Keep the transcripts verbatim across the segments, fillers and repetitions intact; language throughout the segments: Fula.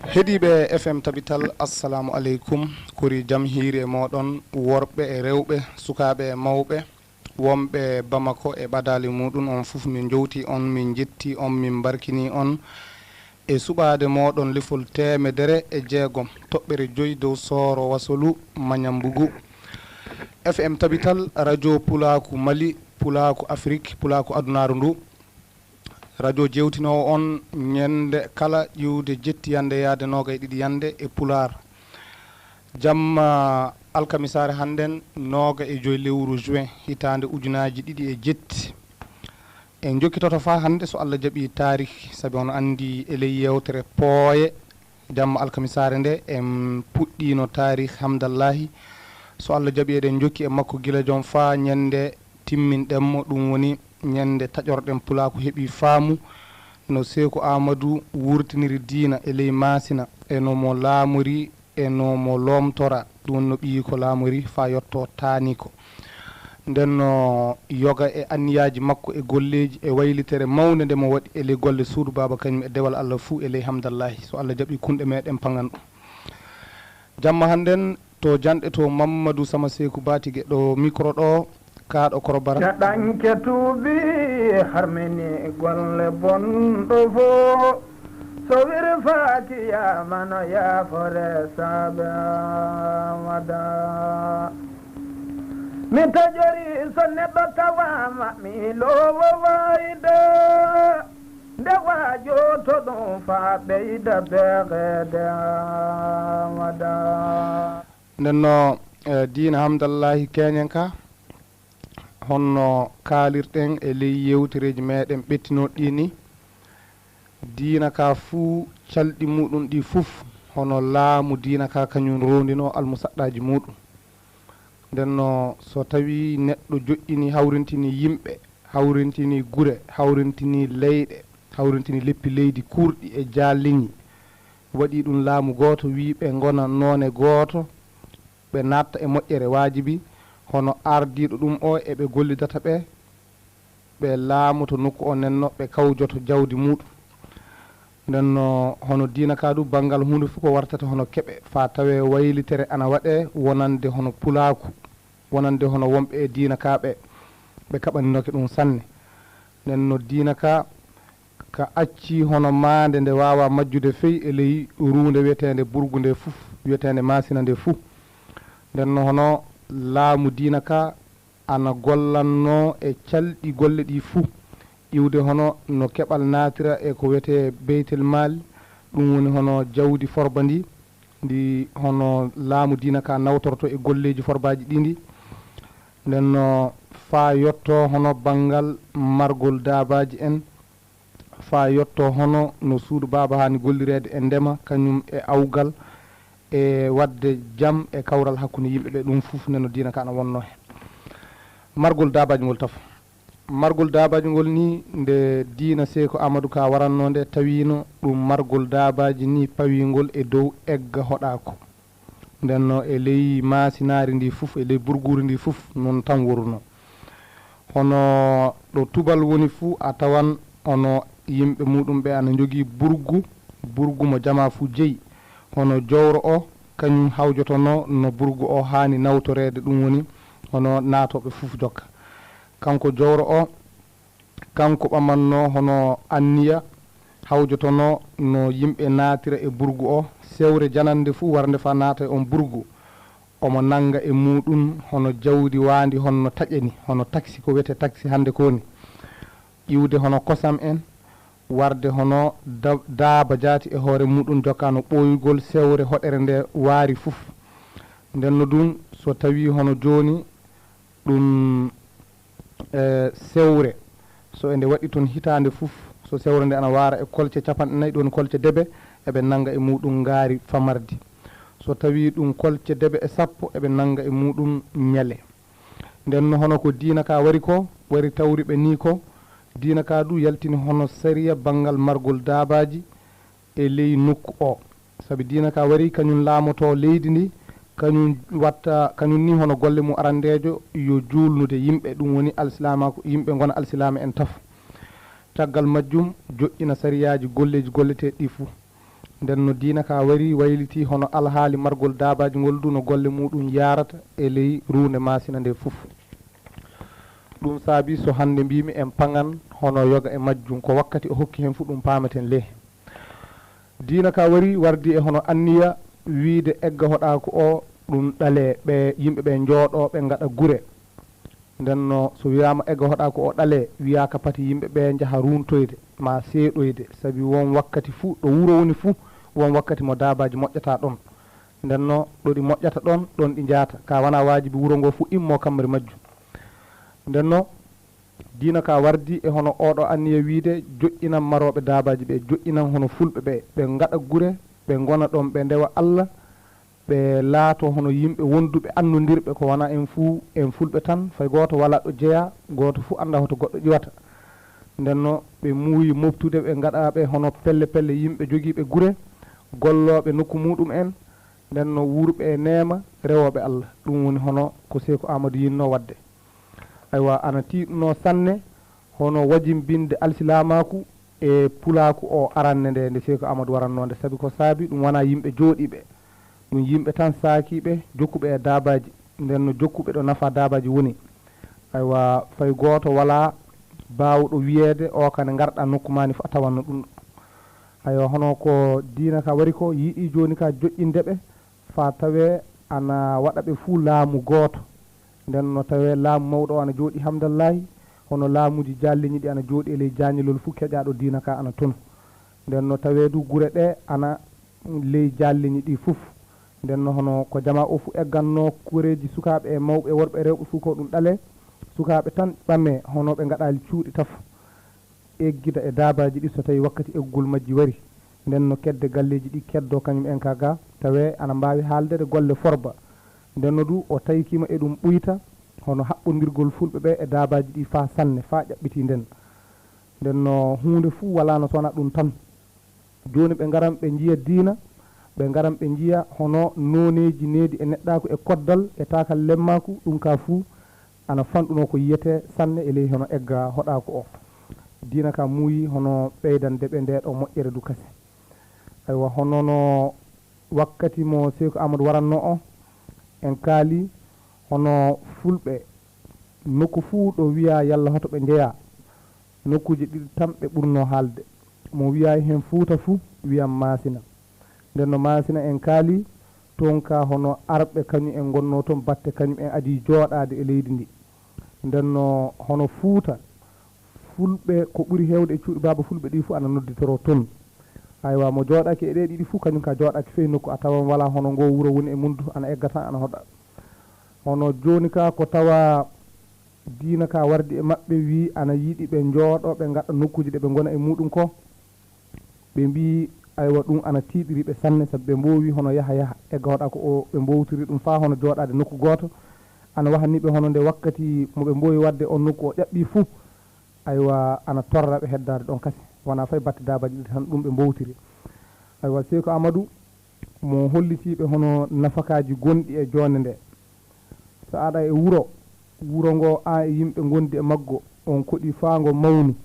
Heɗiiɓe F M Tabital, assalamu aleykum. Kori jam hiiri e mooɗon, worɓe e rewɓe, sukaaɓe e mawɓe, wonɓe Bamako e ɓadaali muɗum, on fof min njowti on, min njetti on, min mbarkini on e suɓaade mooɗon lefol teemedere e jeegom toɓɓere joyi dow sooro wasolu Mañambugu. F M Tabital, radio Pulaaku Mali, Pulaaku Afrik, Pulaaku adunaaru ndu. Radio jewtinoowo on ñande kala ƴiwde jetti yande yaade noogay ɗiɗi yande e Pulaar. Jamma alkamisaare hannden, nooga e joy lewru juin, hitaande ujunaaji ɗiɗi e jetti. En njokkitoto faa hannde, so Allah jaɓi, taarih, sabi on anndi e ley yeewtere pooye, jamma alkamisaare nde, en puɗɗiino taarih Hamdallahi. So Allah jaɓi, eɗen njokki e makko gila jom faa ñande timminɗen mo, ɗum woni ñande taƴorɗen Pulaaku heɓi faamu no Seeku Aamadu wurtiniri diina e ley Maasina, e no mo laamori, e no mo loomtora, ɗum woni no ɓiyiiko laamori faa yotto taaniiko. Nden no yoga e anniyaaji makko e golleeji e waylitere mawnde nde mo waɗi e ley golle suudu baaba kañum e dewal Allah fuu e ley Hamdallahi, so Allah jaɓi kunɗe meɗen paŋan ɗum. Jamma hannden to janɗe to Mammadu Sama Seeku Batige ɗo mikro ɗo, kaaɗo korobara. Neɗɗanke tuubi harmini golle bonɗo fo. So wirfaaki yamano yaafore saabe wada. Mi tajori so neɗɗo tawama mi lowo wayde. Nde waajoto ɗum faa ɓeyda beegeede wada. Nden no, eh, diina Hamdallahi Keñen ka, honno kaalirɗen e ley yewtereeji meɗen ɓettinooɗi ɗi ni, diina ka fuu calɗi muɗum ɗi fuf, hono laamu diina ka kañum rowndinoo almusaɗɗaaji muɗum. Nden no so tawii neɗɗo joƴƴini, hawrintini yimɓe, hawrintini gure, hawrintini leyɗe, hawrintini leppi leydi kuurɗi e jaalliŋi, waɗi ɗum laamu gooto, wii ɓe ngona noone gooto, ɓe naatta e moƴƴere waajibi, hono ardiiɗo ɗum o e ɓe gollidata ɓe, ɓe laamoto nokku o, nden no ɓe kawjoto jawdi muɗum. Nden no hono diina ka du, banngal huunde fof ko wartata hono keɓe, faa tawee waylitere ana waɗee wonande hono pulaaku, wonande hono wonɓe e diina ka ɓe, ɓe kaɓaninoke ɗum sanne. Nden no diina ka, ka acci hono maande nde waawaa majjude fey e ley ruunde wiyeteende Burgu nde fuf, wiyeteende Maasina nde fuu. Nden no hono laamu diina ka ana gollannoo e calɗi golle ɗi fuu, iwde hono no keɓal naatira e ko wiyetee Beytel Maal, ɗum woni hono jawdi forba ndi, ndi hono laamu diina ka nawtorto e golleeji forbaaji ɗi ndi. Nden no faa yotto hono banngal margol daabaaji en, faa yotto hono no suudu baaba haani gollireede e ndema, kañum e awgal, e waɗde jam e kawral hakkunde yimɓe ɓe, ɗum fuf nden no diina ka ana wonnoo heen. Margol daabaaji ngol tafo. Margol daabaaji ngol ni, nde diina Seeku Aamadu ka warannoo nde, tawiino ɗum margol daabaaji ni pawiingol e dow egga hoɗaako. Nden no e ley maasinaari ndi fuf, e ley burguuri ndi fuf, noon tan worunoo. Hono ɗo tubal woni fuu, a tawan hono yimɓe muɗum ɓe ana njogii burgu, burgu mo jamaa fuu jeyi. Hono jowro o, kañum hawjotonoo no burgu o haani nawtoreede, ɗum woni hono naatooɓe fuf jokka. Kanko jowro o, kanko ɓamannoo hono anniya, hawjotonoo no yimɓe naatira e burgu o, sewre janannde fuu warnde faa naata e on burgu. Omo nannga e muɗum hono jawdi waandi, hono no taƴe ni, hono taksi, ko wiyetee taksi hannde ko ni. Iwde hono kosam en, warde hono da-, daaba jaati e hoore muɗum, jokka no ɓooyugol sewre hoɗere nde waari fuf. Nden no ɗum, so tawii hono jooni ɗum, e, sewre, so e nde waɗi toon hitaande fuf, so sewre nde ana waara e kolce capanɗe nayi, ɗum woni kolce debe, eɓe nannga e muɗum ngaari famardi. So tawii ɗum kolce debe e sappo, eɓe nannga e muɗum ñale. Nden no hono ko diina ka wari ko, wari tawri ɓe nii ko, diina ka du yaltini hono sariya banngal margol daabaaji e ley nokku o. Sabi diina ka wari, kañum laamoto leydi ndi, kañum watta, kañum ni hono golle mum arandeejo yo juulnude yimɓe, ɗum woni alsilaamaaku, yimɓe ngona alsilaama en tafo. Caggal majjum, joƴƴina sariyaaji golleeji golleteeɗi ɗi fuu. Nden no diina ka wari wayliti hono alhaali margol daabaaji ngol du no golle muɗum yaarata e ley ruunde maasina nde fof. Ɗum saabi so hannde mbiimi en paŋan hono yoga e majjum, ko wakkati o hokki heen fuu ɗum paameten le. Diina ka wari wardi e hono anniya wiide egga hoɗaaku o ɗum ɗale ɓe yimɓe ɓe njooɗo ɓe ngaɗa gure. Nden no so wiyaama egga hoɗaaku o ɗale, wiyaaka pati yimɓe ɓe njaha runtoyde ma seeɗoyde, sabi won wakkati fuu ɗo wuro woni fuu, won wakkati mo daabaaji moƴƴata ɗon. Nden no ɗo ɗi moƴƴata ɗon, ɗon ɗi njahata. Ka wana waajibi wuro ngo fuu immo kamri majjum. Nden no diina ka wardi e hono oɗo anniya wiide joƴƴinan marooɓe daabaaji ɓe, joƴƴinan hono fulɓe ɓe, ɓe ngaɗa gure, ɓe ngona ɗon, ɓe ndewa Allah, ɓe laato hono yimɓe wonduɓe annondirɓe, ko wana en fuu en fulɓe tan, fay gooto walaa ɗo jeyaa, gooto fuu annda hoto goɗɗo ƴiwata. Nden no ɓe muuyi moftude, ɓe ngaɗa ɓe hono pelle pelle yimɓe jogiiɓe gure, gollooɓe nokku muɗum en, nden no wuurɓe e neema, rewooɓe Allah. Ɗum woni hono ko Seeku Aamadu yinno waɗde. Aywa, ana tiiɗuno sanne hono wajimbinde alsilaamaaku e pulaaku o aranne nde, nde Seeku Aamadu waranno nde, sabi ko saabi ɗum wana yimɓe jooɗiiɓe, ɗum yimɓe tan saakiiɓe, jokkuɓe e daabaaji, nden no jokkuɓe ɗo nafa daabaaji woni. Aywa, fay gooto walaa baawɗo wiyeede o kane ngarɗa nokku maani fof a tawanno ɗum ɗo. Aywa, hono ko diina ka wari ko, yiɗi jooni ka joƴƴinde ɓe, faa tawee ana waɗa ɓe fuu laamu gooto. Nden no tawee laamu mawɗo o ana jooɗii hamdallaahi, hono laamuuji jaalliñi ɗi ana jooɗii e ley jaañilol fuu keƴaaɗo diina ka ana toon. Nden no tawee du gure ɗe ana ley jaalliñi ɗi fof. Nden no hono ko jamaa o fuu eggannoo, koreeji sukaaɓe e mawɓe, worɓe e rewɓe fuu ko ɗum ɗalee. Sukaaɓe tan ɓamee hono ɓe ngaɗaali cuuɗi tafo. Eggida e daabaaji ɗi so tawii wakkati eggugol majji wari. Nden no kedde galleeji ɗi keddoo kañum en ka ga, tawee ana mbaawi haaldere golle Forba. Nden no du o taykiima e ɗum ɓuyta, hono haɓɓondirgol fulɓe ɓe e daabaaji ɗi faa sanne, faa ƴaɓɓitii nden. Nden no huunde fuu walaano so wanaa ɗum tan. Jooni ɓe ngaran ɓe njiya diina, ɓe ngaran ɓe njiya hono nooneeji needi e neɗɗaaku e koddal e taakal lemmaaku, ɗum ka fuu ana fanɗunoo ko yiyetee sanne e ley hono egga hoɗaaku o. Diina ka muuyi hono ɓeydande ɓe ndee ɗoo moƴƴere du kasen. Aywa, hono no wakkati mo Seeku Aamadu warannoo o, en kaali hono fulɓe nokku fuu ɗo wiyaa yalla hoto ɓe njeyaa, nokkuuji ɗiɗi tan ɓe ɓurnoo haalde. Mo wiyaay heen Fuuta fuu, wiyan Maasina. Nden no Maasina en kaali, toon ka hono arɓe kañum en ngonnoo toon batte, kañum en adii jooɗaade e leydi ndi. Nden no hono Fuuta, fulɓe ko ɓuri heewde e cuuɗi baaba fulɓe ɗi fuu ana nodditoroo toon. Aywa, mo jooɗaaki e ɗee ɗiɗi fuu, kañum ka jooɗaaki fey nokku, a tawan walaa hono ngo wuro woni e mum du, ana egga tan ana hoɗa. Hono jooni ka ko tawa diina ka wardi e maɓɓe, wii ana yiɗi ɓe njooɗo, ɓe ngaɗa nokkuuji ɗe ɓe ngona e muɗum ko. Ɓe mbii, aywa, ɗum ana tiiɗiri ɓe sanne, sabu ɓe mboowi hono yaha yaha, egga hoɗa ko o, ɓe mbowtiri ɗum faa hono jooɗaade nokku gooto. Ana wahani ɓe hono nde wakkati mo ɓe mboowi waɗde on nokku o ƴaɓɓi fuu, aywa, ana torra ɓe heddaade ɗon kasen. Wonaa fay batte daabaaji ɗiɗi tan, ɗum ɓe mbowtiri. Aywa, Seeku Aamadu mo hollitii ɓe hono nafakaaji gonɗi e joonde nde. So aɗa e wuro, wuro ngo aan e yimɓe ngondi e maggo, on koɗi faa ngo mawni,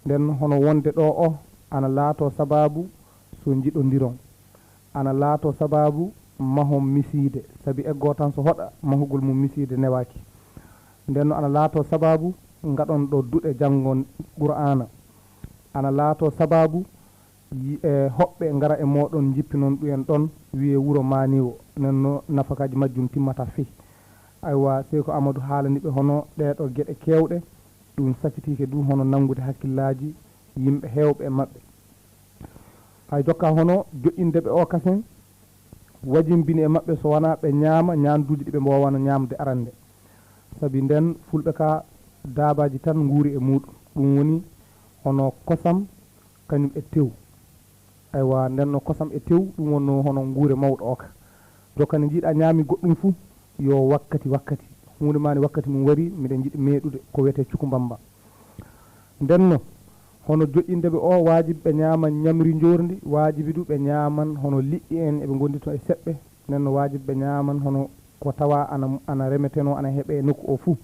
nden hono wonde ɗo o ana laato sabaabu so njiɗondiron. Ana laato sabaabu mahon misiide, sabi eggo tan so hoɗa, mahugol mum misiide newaaki. Nden no ana laato sabaabu ngaɗon ɗo duɗe janngon Qur'aana. Ana laato sabaabu yi-, e hoɓɓe ngara e mooɗon, njippinon ɗumen ɗon, wiyee wuro Maaniwo, nden no nafakaaji majjum timmata fey. Aywa, Seeku Aamadu haalani ɓe hono ɗee ɗoo geɗe keewɗe, ɗum sakitiike du hono nanngude hakkillaaji yimɓe heewɓe e maɓɓe. Hay jokka hono joƴƴinde ɓe o kasen, wajimbini e maɓɓe so wanaa ɓe ñaama ñaanduuji ɗi ɓe mboowano ñaamde arande. Sabi nden fulɓe ka daabaaji tan nguuri e muuɗum. Ɗum woni hono kosam kañum e tew. Aywa, nden no kosam e tew, ɗum wonno hono nguure mawɗo o ka. Jokka nde njiiɗa ñaami goɗɗum fuu, yo wakkati wakkati. Huunde maani wakkati mum wari, miɗen njiɗi meeɗude ko wiyetee cukumbamba. Nden no Hono joƴƴinde ɓe o, waajibi ɓe ñaaman ñamri njoorndi, waajibi du ɓe ñaaman hono liƴƴi en, eɓe ngondi toon e seɓɓe. Nden no waajibi ɓe ñaaman hono ko tawa ana, ana remetenoo, ana heɓe e nokku o fuu.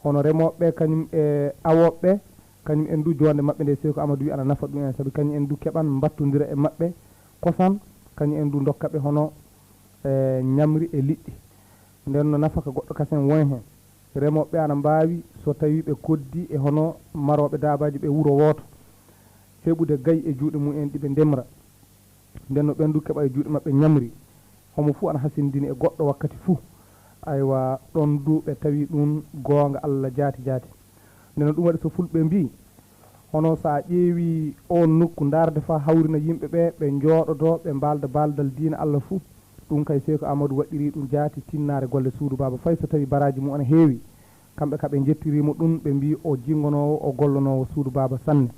Hono remooɓe ɓe, kañum e awooɓe ɓe, kañum en du joonde maɓɓe nde, Seeku Amadu wi ana nafa ɗum en, sabi kañum en du keɓan mbattondira e maɓɓe kosan, kañum en du ndokka ɓe hono, e, ñamri e liƴƴi. Nden no nafaka goɗɗo kasen won heen. Remooɓe ɓe ana mbaawi so tawii ɓe koddii e hono marooɓe daabaaji ɓe wuro wooto, heɓude gay e juuɗe mum en ɗi ɓe ndemra. Nden no ɓen du keɓa e juuɗe maɓɓe ñamri. Homo fuu ana hasindini e goɗɗo wakkati fuu. Aywa, ɗon du ɓe tawi ɗum goonga Allah jaati jaati. Nden no ɗum waɗi so fulɓe mbii, hono so a ƴeewi oon nokku, ndaarde faa hawrina yimɓe ɓe, ɓe njooɗodoo, ɓe mbaalda baaldal diina Allah fuu. Ɗum kay, Seeku Amadu waɗɗirii ɗum jaati tinnaare golle suudu baaba, fay so tawii baraaji mum ana heewi. Kamɓe ka ɓe njettiriima ɗum, ɓe mbii o jinngonoowo, o gollonoowo suudu baaba sanne.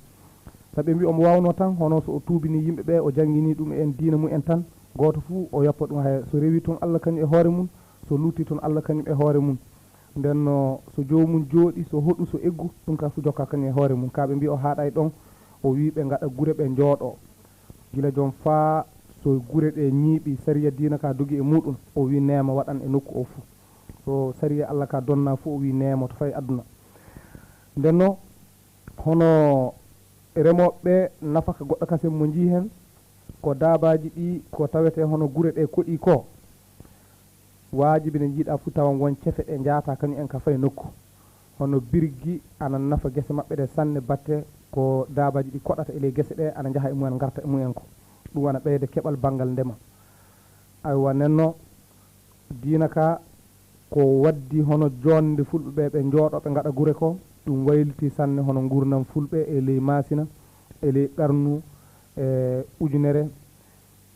Sabi ɓe mbii omo waawnoo tan, hono so o tuubinii yimɓe ɓe, o jannginii ɗum en diina mum en tan, gooto fuu o yoppa ɗum haya. So rewii toon Allah kañum e hoore mum, so luuttii toon Allah kañum e hoore mum. Nden no so joomum jooɗii, so hoɗu, so eggu, ɗum ka fuu jokka kañum e hoore mum. Ka ɓe mbii o haaɗaay ɗon, o wii ɓe ngaɗa gure ɓe njooɗoo. Gila joom faa so gure ɗe ñiiɓi, sariya diina ka dogi e muuɗum, o wii neema waɗan e nokku o fuu. So sariya Allah ka donna fuu, o wii neema to fay aduna. Nden no hono remooɓe ɓe, nafaka goɗɗo kasen mo njii heen, ko daabaaji ɗi ko tawetee hono gure ɗe koɗi ko. Waajibi nde njiiɗaa fuu tawan won cefe ɗe njaata kañum en ka fay nokku. Hono birgi ana nafa gese maɓɓe ɗe sanne, batte ko daabaaji ɗi koɗata e ley gese ɗe, ana njaha e mum en, ngarta e mum en ko. Ɗum ana ɓeyda keɓal banngal ndema. Aywa, nden no diina ka ko waddi hono joonde fulɓe ɓe, ɓe njooɗo, ɓe ngaɗa gure ko, ɗum wayliti sanne hono nguurndam fulɓe e ley Maasina, e ley qarnu, e ujunere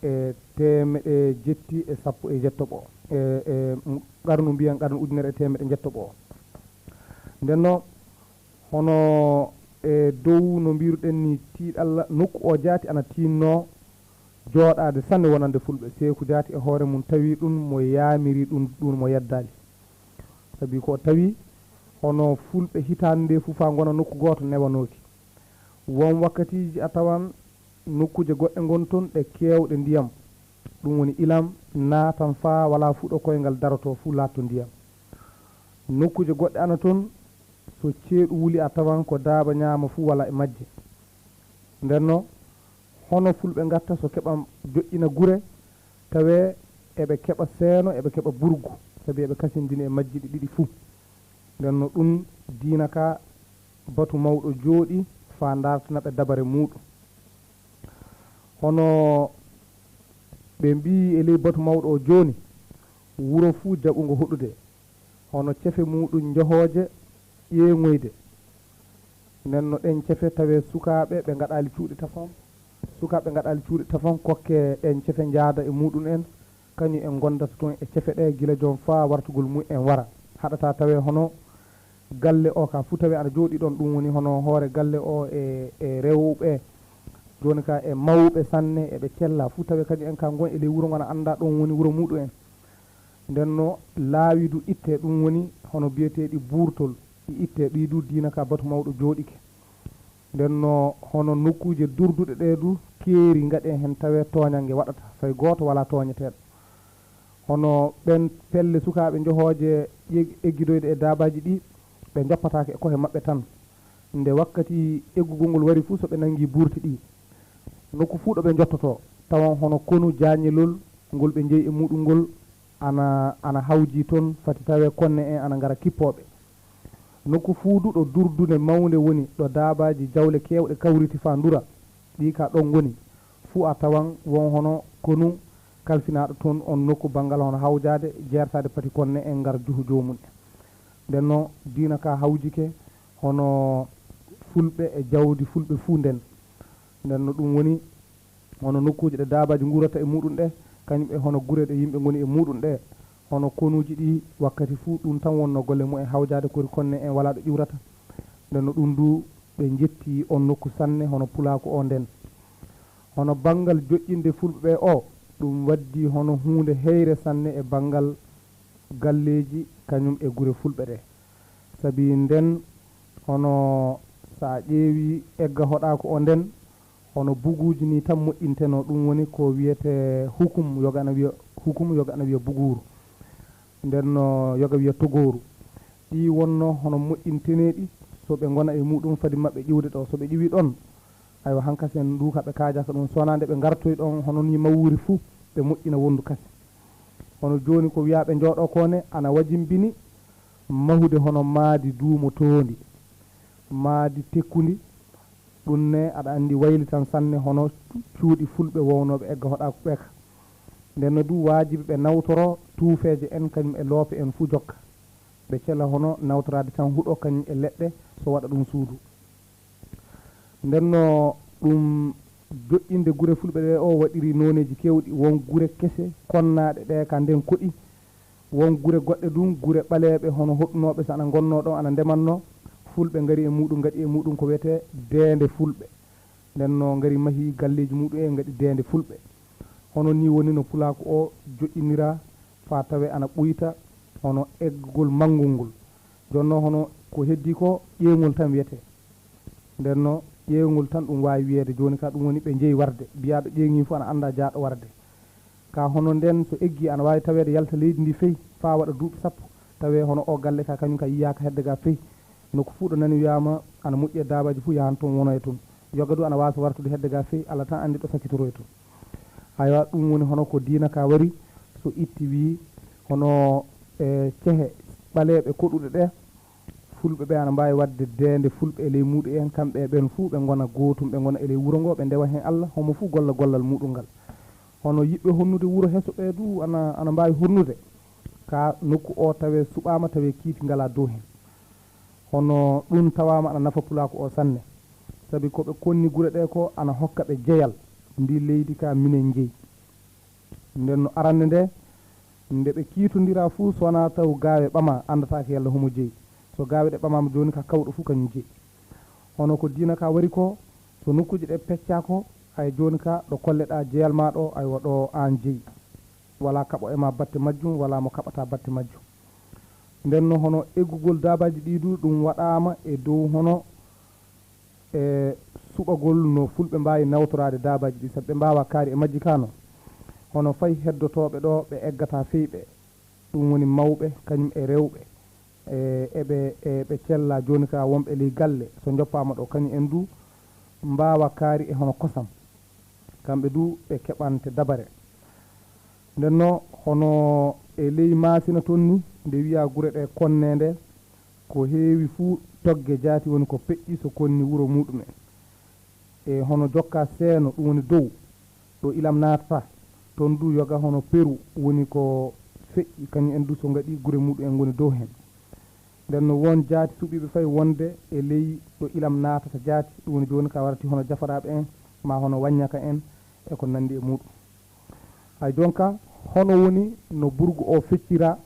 e teemeɗe jetti e sappo e jettaɓo, e, e qarnu, mbiyen qarnu ujunere e teemeɗe jettaɓo. Nden no, hono e dow no mbiruɗen ni, tiiɗalla nokku o jaati ana tiinnoo jooɗaade sanne wonande fulɓe. Seeku Jaati e hoore mum tawi ɗum mo yaamiri ɗum, ɗum mo yeddaali. Sabi ko tawi hono fulɓe hitaande nde fuu faa ngona nokku gooto newanooki. Won wakkatiiji a tawan nokkuuje goɗɗe ngon toon ɗe keewɗe ndiyam. Ɗum woni ilam naatan faa walaa fuu ɗo koyngal darotoo fuu laatto ndiyam. Nokkuuje goɗɗe ana toon, so ceeɗu wuli a tawan ko daaba ñaama fuu walaa e majje. Nden no, hono fulɓe ngatta so keɓa joƴƴina gure, tawee eɓe keɓa seeno, eɓe keɓa burgu, sabi eɓe kasindini e majji ɗi ɗiɗi fuu. Nden no ɗum diina ka batu mawɗo jooɗi faa ndaartina ɓe dabare muuɗum. Hono ɓe mbii e ley batu mawɗo o jooni, wuro fuu jaɓungo hoɗude, hono cefe muuɗum njohooje ƴeeŋoyde. Nden no ɗen cefe tawee sukaaɓe ɓe ngaɗaali cuuɗi tafon. Sukaaɓe ngaɗaali cuuɗi tafon kokke ɗen cefe njaada e muuɗum en, kañum en ngondata toon e cefe ɗe gila joom faa wartugol mum en wara. Haɗataa tawee hono galle o ka fuu tawee ana jooɗii ɗon, ɗum woni hono hoore galle o e, e rewɓe, jooni ka e mawɓe sanne, eɓe cella fuu tawee kañum en ka ngon e ley wuro ngo ana anndaa ɗon woni wuro muuɗum en. Nden no laawi du ittee, ɗum woni hono biyeteeɗi buurtol, ɗi ittee, ɗi du diina ka batu mawɗo jooɗike. Nden no hono nokkuuje durduɗe ɗe du keeri ngaɗee heen tawee tooñannge waɗata, fay gooto walaa tooñeteeɗo. Hono ɓen pelle sukaaɓe njohooje ƴeg-, eggidoyde e daabaaji ɗi, ɓe njoppataake e kohe maɓɓe tan. Nde wakkati eggugol ngol wari fuu, so ɓe nanngii buurti ɗi, nokku fuu ɗo ɓe njottotoo, tawan hono konu jaañelol ngol ɓe njeyi e muuɗum ngol ana, ana hawjii toon, fati tawee konne en ana ngara kippooɓe. Nokku fuu du ɗo durdunde mawnde woni, ɗo daabaaji jawle keewɗe kawriti faa ndura, ɗi ka ɗon ngoni, fuu a tawan won hono konu kalfinaaɗo toon on nokku banngal hono hawjaade, jeertaade pati konne en ngar juhu joomum en. Nden no diina ka hawjike hono fulɓe e jawdi fulɓe fuu nden. Nden no ɗum woni hono nokkuuje ɗe daabaaji nguurata e muuɗum ɗe, kañum e hono gure ɗe yimɓe ngoni e muuɗum ɗe, hono konuuji ɗi wakkati fuu ɗum tan wonnoo golle mum en hawjaade kori konne en walaa ɗo ƴuurata. Nden no ɗum du ɓe njetti on nokku sanne hono pulaaku o nden. Hono banngal joƴƴinde fulɓe ɓe o, ɗum waddi hono huunde heyre sanne e banngal galleeji kañum e gure fulɓe ɗe. Sabi nden hono So a ƴeewi egga hoɗaaku o nden, hono buguuji ni tan moƴƴintenoo. Ɗum woni ko wiyetee hukum, yoga ana wiya hukum, yoga ana wiya buguuru. Nden no yoga wiya togooru. Ɗi wonno hono moƴƴinteneeɗi, so ɓe ngona e muɗum fadi maɓɓe ƴiwde ɗo. So ɓe ƴiwi ɗon, aywa, hankasen ndu ka ɓe kaajaka ɗum, so wonaa nde ɓe ngartoy ɗon, hono ni mawuri fuu, ɓe moƴƴina wondu kasi. Hono jooni ko wiyaa ɓe njooɗoo ko ne, ana wajimbini mahude hono maadi duumotoondi, maadi tekkundi. Ɗum ne, aɗa anndi, waylitan sanne hono cuuɗi fulɓe wownooɓe egga hoɗaaku ɓe ka. Nden no du waajibi ɓe nawtoro tuufeeje en, kañum e loope en fuu jokka. Ɓe cela hono nawtoraade tan huɗo kañum e leɗɗe, so waɗa ɗum suudu. Nden no ɗum joƴƴinde gure fulɓe ɗe o waɗiri nooneeji keewɗi. Won gure kese konnaaɗe ɗe ka nden koɗi. Won gure goɗɗe dun, gure ɓaleeɓe hono hoɗɗunooɓe, so ana ngonnoo ɗon, ana ndemannoo. Fulɓe ngari e muɗum, ngaɗi e muɗum ko wiyetee deende fulɓe. Nden no ngari mahi galleeji muɗum en, ngaɗi deende fulɓe. Hono ni woni no pulaaku o joƴƴiniraa faa tawee ana ɓuyta hono eggugol manngol ngol. Jonnoo hono ko heddii ko ƴeeŋol tan wiyetee. Nden no ƴeeŋol tan ɗum waawi wiyeede. Jooni ka ɗum woni ɓe njeyi warde. Biyaaɗo ƴeeŋii fof ana annda jaaɗo warde. Ka hono nden so eggii ana waawi taweede yalta leydi ndi fey faa waɗa duuɓi sappo, tawee hono o galle ka kañum ka yiyaaka hedde ga fey. Nokku fuu ɗo nani wiyaama ana moƴƴi e daabaaji fuu yahan toon wonoya toon. Yoga du ana waasa wartude hedde ga fey, Alla tan anndi ɗo sakkitoroya toon. Aywa, ɗum woni hono ko diina ka wari, so itti wii hono e cehe ɓaleeɓe koɗuɗe ɗe, fulɓe ɓe ana mbaawi waɗde deende fulɓe e ley muɗum en, kamɓe e ɓen fuu ɓe ngona gootum, ɓe ngona e ley wuro ngo, ɓe ndewa heen Alla, homo fuu golla gollal muɗum ngal. Hono yiɓɓe honnude wuro heso ɓe du ana, ana mbaawi honnude. Ka nokku o tawee suɓaama, tawee kiiti ngalaa dow heen. Hono ɗum tawaama ana nafa pulaaku o sanne. Sabi ko ɓe konni gure ɗe ko ana hokka ɓe jeyal. Ndi leydi ka minen njeyi. Nden no arande nde, nde ɓe kiitondiraa fuu, so wanaa taw gaawe ɓamaa, anndataake yalla homo jeyi. So gaawe ɗe ɓamaama jooni ka kawɗo fuu kañum jeyi. Hono ko diina ka wari ko, so nokkuuje ɗe peccaa ko, hay jooni ka ɗo kolleɗaa jeyal maa ɗo, aywa ɗo aan jeyi. Walaa kaɓo e maa batte majjum, walaa mo kaɓataa batte majjum. Nden no hono eggugol daabaaji ɗi du, ɗum waɗaama e dow hono e suɓagol no fulɓe mbaawi nawtoraade daabaaji ɗi, sabu ɓe mbaawaa kaari e majji ka no. Hono fay heddotooɓe ɗo ɓe eggataa fey ɓe, ɗum woni mawɓe kañum e rewɓe, e, eɓe, e ɓe cella jooni ka wonɓe ley galle, so njoppaama ɗo kañum en du mbaawa kaari e hono kosam. Kamɓe du ɓe keɓante dabare. Nden no hono e ley Maasina toon ni, nde wiyaa gure ɗe konneende, ko heewi fuu togge jaati woni ko peƴƴi so konni wuro muɗum en. E hono jokka seeno, ɗum woni dow, ɗo ilam naatata, toon du yoga hono peru woni ko feƴƴi, kañum en du so ngaɗi gure muɗum en ngoni dow heen. Nden no won jaati suɓiiɓe fay wonde e ley ɗo ilam naatata jaati, ɗum woni jooni ka warti hono jafaraaɓe en, maa hono waññaka en, e ko nanndi e muɗum. Hay jonka, hono woni no burgu o feccira,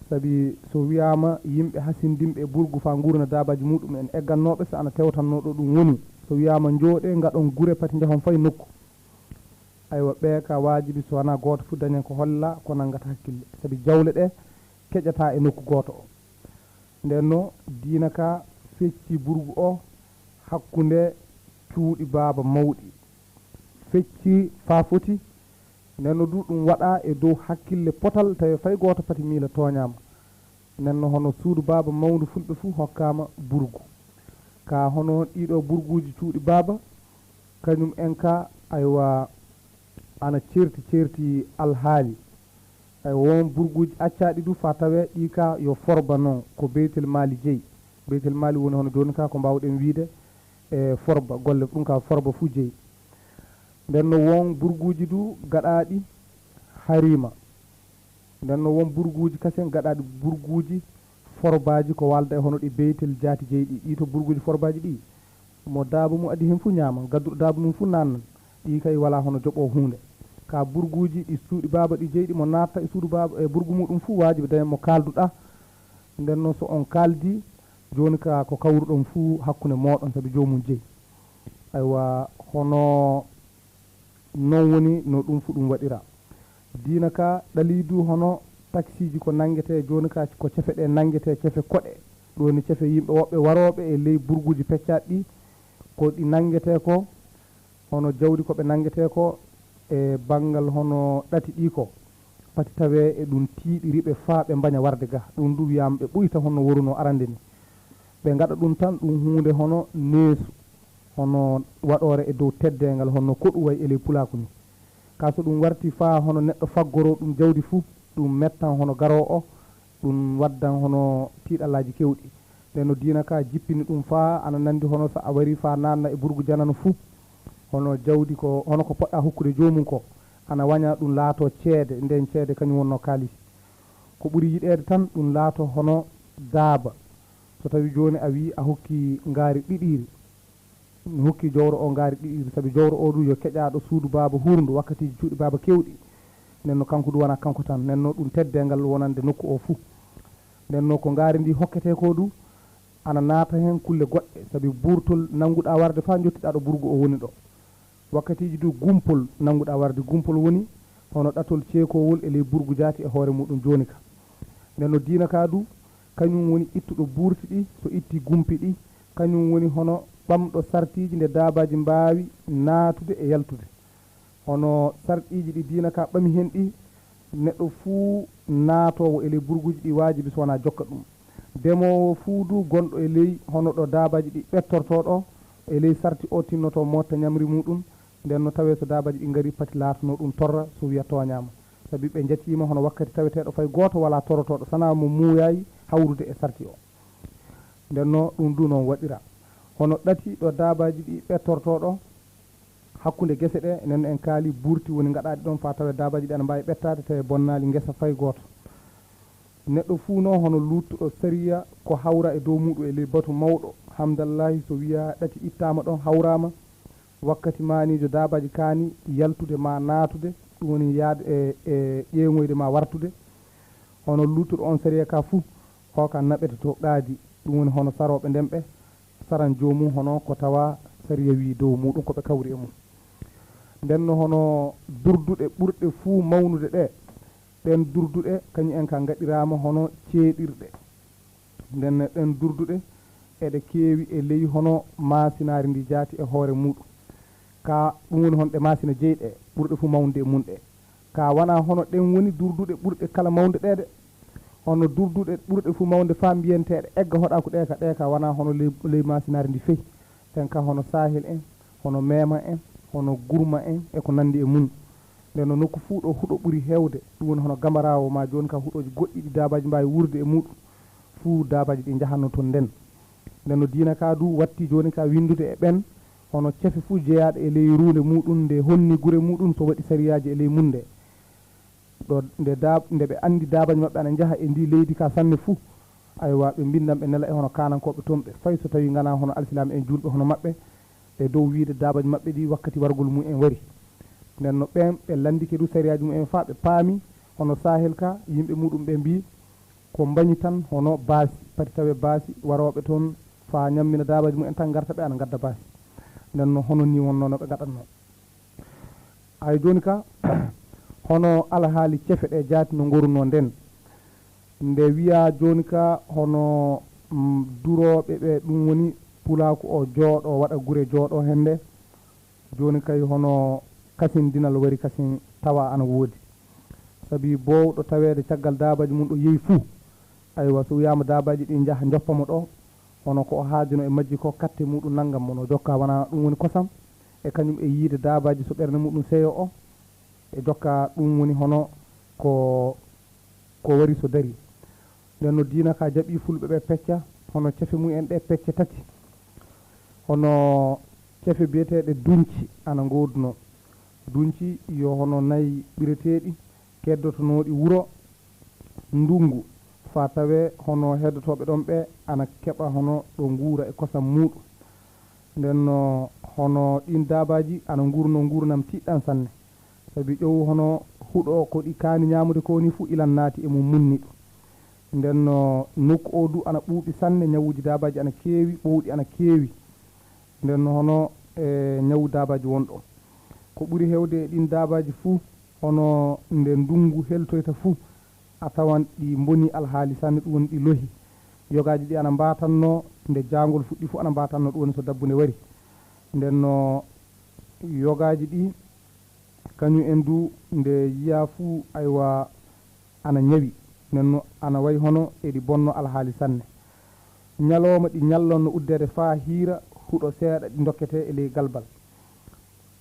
sabi so wiyaama yimɓe hasindinɓe e burgu faa nguurna daabaaji muɗum en eggannooɓe, so ana tewtannoo ɗo ɗum woni, so wiyaama njooɗee, ngaɗon gure, pati njahon fay nokku. Aywa, ɓe ka waajibi so wanaa gooto fuu dañan ko holla, ko nanngata hakkille, sabi jawle ɗe keƴataa e nokku gooto o. Nden no diina ka fecci burgu o hakkunde cuuɗi baaba mawɗi. Fecci faa foti, nden no du ɗum waɗaa e dow hakkille potal, tawi fay gooto pati miila tooñaama. Nden no hono suudu baaba mawndu fulɓe fuu hokkaama burgu. Ka hono ɗiɗo burguuji cuuɗi baaba, kañum en ka, aywa, ana ceerti ceerti alhaali. Aywa, won burguuji accaaɗi du faa tawee ɗi ka yo forba non, ko Beytel Maali jeyi. Beytel Maali woni hono jooni ka ko mbaawɗen wiide e forba, golle ɗum ka forba fuu jeyi. Nden no won burguuji du gaɗaaɗi hariima. Nden no won burguuji kasen gaɗaaɗi burguuji forbaaji ko waalda e hono ɗi Beytel jaati jeyi ɗi. Ɗi to burguuji forbaaji ɗi, mo daaba mum addi heen fuu ñaaman, gadduɗo daaba mum fuu naannan. Ɗi kay walaa hono joɓoo huunde. Ka burguuji ɗi suuɗi baaba ɗi jeyi ɗi, mo naatta e suudu baaba e burgu muɗum fuu waajibi dañan mo kaalduɗaa. Nden noon so on kaaldii, jooni ka ko kawruɗon fuu hakkunde mooɗon, sabi joomum jeyi. Aywa, hono non woni no ɗum fuu ɗum waɗiraa. Diina ka ɗalii du hono taksiiji ko nanngetee, jooni ka ko cefe ɗe nanngetee, cefe koɗe. Ɗum woni cefe yimɓe woɓɓe warooɓe e ley burguuji peccaaɗi ɗi, ko ɗi nanngetee ko, hono jawdi ko ɓe nanngetee ko e banngal hono ɗati ɗi ko, pati tawee e ɗum tiiɗiri ɓe faa ɓe mbaña warde ga. Ɗum du wiyaama ɓe ɓuyta hono worunoo arande ni. Ɓe ngaɗa ɗum tan, ɗum huunde hono neesu, hono waɗoore e dow teddeengal, hono ko ɗum wayi e ley pulaaku ni. Kaa so ɗum warti faa hono neɗɗo faggoroo ɗum jawdi fuu, ɗum mettan hono garoo o, ɗum waddan hono tiiɗallaaji keewɗi. Nden no diina ka jippini ɗum faa ana nanndi hono so a warii faa naanna e burgu janano fuu, hono jawdi ko, hono ko poɗɗaa hokkude joomum ko, ana waña ɗum laatoo ceede, nden ceede kañum wonnoo kaalisi. Ko ɓuri yiɗeede tan, ɗum laatoo hono daaba. So tawii jooni a wii a hokki ngaari ɗiɗiiri, mi hokki jowro o ngaari ɗiɗiiri, sabi jowro o du yo keƴaaɗo suudu baaba huurndu, wakkatiiji cuuɗi baaba keewɗi. Nden no kanko du wonaa kanko tan, nden no ɗum teddeengal wonande nokku o fuu. Nden no ko ngaari ndi hokketee ko du, ana naata heen kulle goɗɗe, sabi buurtol nannguɗaa warde faa njottiɗaa ɗo burgu o woni ɗo. Wakkatiiji du gumpol nannguɗaa warde, gumpol woni hono ɗatol ceekoowol e ley burgu jaati e hoore muuɗum jooni ka. Nden no diina ka du, kañum woni ittuɗo buurti ɗi, so itti gumpi ɗi, kañum woni hono ɓamɗo sartiiji nde daabaaji mbaawi naatude e yaltude. Hono sarɗiiji ɗi diina ka ɓami heen ɗi, neɗɗo fuu naatoowo e ley burguuji ɗi waajibi so wonaa jokka ɗum. Demoowo fuu du gonɗo e ley hono ɗo daabaaji ɗi ɓettortoo ɗo, e ley sarti o tinnotoo mootta ñamri muuɗum, nden no tawee so daabaaji ɗi ngarii pati laatanoo ɗum torra so wiya tooñaama. Sabi ɓe njatiima hono wakkati taweteeɗo fay gooto walaa torotooɗo, sanaa mo muuyaay hawrude e sarti o. Nden no ɗum du noon waɗiraa. Hono ɗati ɗo daabaaji ɗi ɓettortoo ɗo, hakkunde gese ɗe, enen en kaali buurti woni ngaɗaaɗi ɗoon faa tawee daabaaji ɗi ana mbaawi ɓettaade, tawee bonnaali ngesa fay gooto. Neɗɗo fuu noon hono luuttuɗo sariya ko hawra e dow muuɗum e ley batu mawɗo, hamdallaahi so wiyaa ɗati ittaama ɗoon, hawraama, wakkati maaniijo daabaaji kaani yaltude maa naatude, ɗum woni yahde e, e ƴeeŋoyde maa wartude. Hono luuttuɗo oon sariya ka fuu, o ka naɓete to qaadi, ɗum woni hono sarooɓe nden ɓe, saran joomum hono ko tawa sariya wii dow muuɗum ko ɓe kawri e mum. Nden no hono durduɗe ɓurɗe fuu mawnude ɗe, ɗen durduɗe kañum en ka ngaɗiraama hono ceeɗirɗe. Nden ɗen durduɗe eɗe keewi e ley hono maasinaari ndi jaati e hoore muuɗum. Ka ɗum woni hono ɗe maasina jeyi ɗe ɓurɗe fuu mawnude e mum ɗe. Ka wanaa hono ɗen woni durduɗe ɓurɗe kala mawnde ɗee de. Hono durduɗe ɓurɗe fuu mawnde faa mbiyenteeɗe egga hoɗaaku ɗee ka, ɗee ka wanaa hono ley, ley maasinaari ndi fey. Ɗen ka hono saahel en, hono meema en, hono gurma en, e ko nanndi e mum. Nden no nokku fuu ɗo huɗo ɓuri heewde, ɗum woni hono gambaraawo maa jooni ka huɗooji goɗɗi ɗi daabaaji mbaawi wuurde e muuɗum, fuu daabaaji ɗi njahanno toon nden. Nden no diina ka du watti jooni ka winndude e ɓen, hono cefe fuu jeyaaɗe e ley ruunde muuɗum nde honni gure muuɗum so waɗi sariyaaji e ley mum nde. Ɗo nde daab-, nde ɓe anndi daabaaji maɓɓe ana njaha e ndi leydi ka sanne fuu, aywa, ɓe mbinndan ɓe nela e hono kaanankooɓe toon ɓe, fay so tawii nganaa hono alsilaame en juulɓe hono maɓɓe, e dow wiide daabaaji maɓɓe ɗi wakkati wargol mum en wari. Nden no ɓeen ɓe lanndike du sariyaaji mum en faa ɓe paami, hono saahel ka, yimɓe muuɗum ɓe mbii, ko mbañi tan hono baasi, pati tawee baasi warooɓe toon faa ñammina daabaaji mum en tan ngarta ɓe ana ngadda baasi. Nden no hono nii wonnoo no ɓe ngaɗatnoo. Ay jooni ka, hono alhaali cefe ɗe jaati no ngorunoo nden. Nde wiyaa jooni ka, hono, mm, durooɓe ɓe, ɗum woni pulaaku o jooɗoo, waɗa gure jooɗoo hende. Jooni kay hono kasindinal wari kasin tawa ana woodi. Sabi boowɗo taweede caggal daabaaji mum ɗo yehi fuu, aywa, so wiyaama daabaaji ɗi njaha njoppa mo ɗo, hono ko o haajuno e majji ko katte muɗum nanngam mo no jokka, wona ɗum woni kosam, e kañum e yiide daabaaji so ɓernde muɗum seyo o, e jokka ɗum woni hono ko, ko wari so darii. Nden no diina ka jaɓi fulɓe ɓe pecca, hono cefe mum en ɗe pecce tati. Hono cefe biyeteeɗe dunci ana ngoodunoo. Dunci yo hono nayi ɓireteeɗi, keddotonooɗi wuro, ndunngu, faa tawee hono heddotooɓe ɗon ɓe ana keɓa hono ɗo nguura e kosam muuɗum. Nden no hono ɗiin daabaaji ana nguurnoo nguurndam tiiɗɗam sanne. Sabi ƴow hono huɗo ko ɗi kaani ñaamude ko ni fuu ilan naati e mum munni ɗum. Nden no nokku o du ana ɓuuɓi sanne, ñawuuji daabaaji ana keewi, ɓowɗi ana keewi. Nden no hono e ñawu daabaaji won ɗo. Ko ɓuri heewde e ɗiin daabaaji fuu, hono nde ndunngu heltoyta fuu, a tawan ɗi mbonii alhaali sanne, ɗum woni ɗi lohi. Yogaaji ɗi ana mbaatannoo nde jaangol fuɗɗi fuu ana mbaatannoo, ɗum woni so dabbunde wari. Nden no yogaaji ɗi, kañum en du nde yiyaa fuu, aywa, ana ñawi. Nden no ana wayi hono eɗi bonnoo alhaali sanne. Ñalooma ɗi ñallonno uddeede faa hiira, huɗo seeɗa ɗi ndokketee e ley galbal,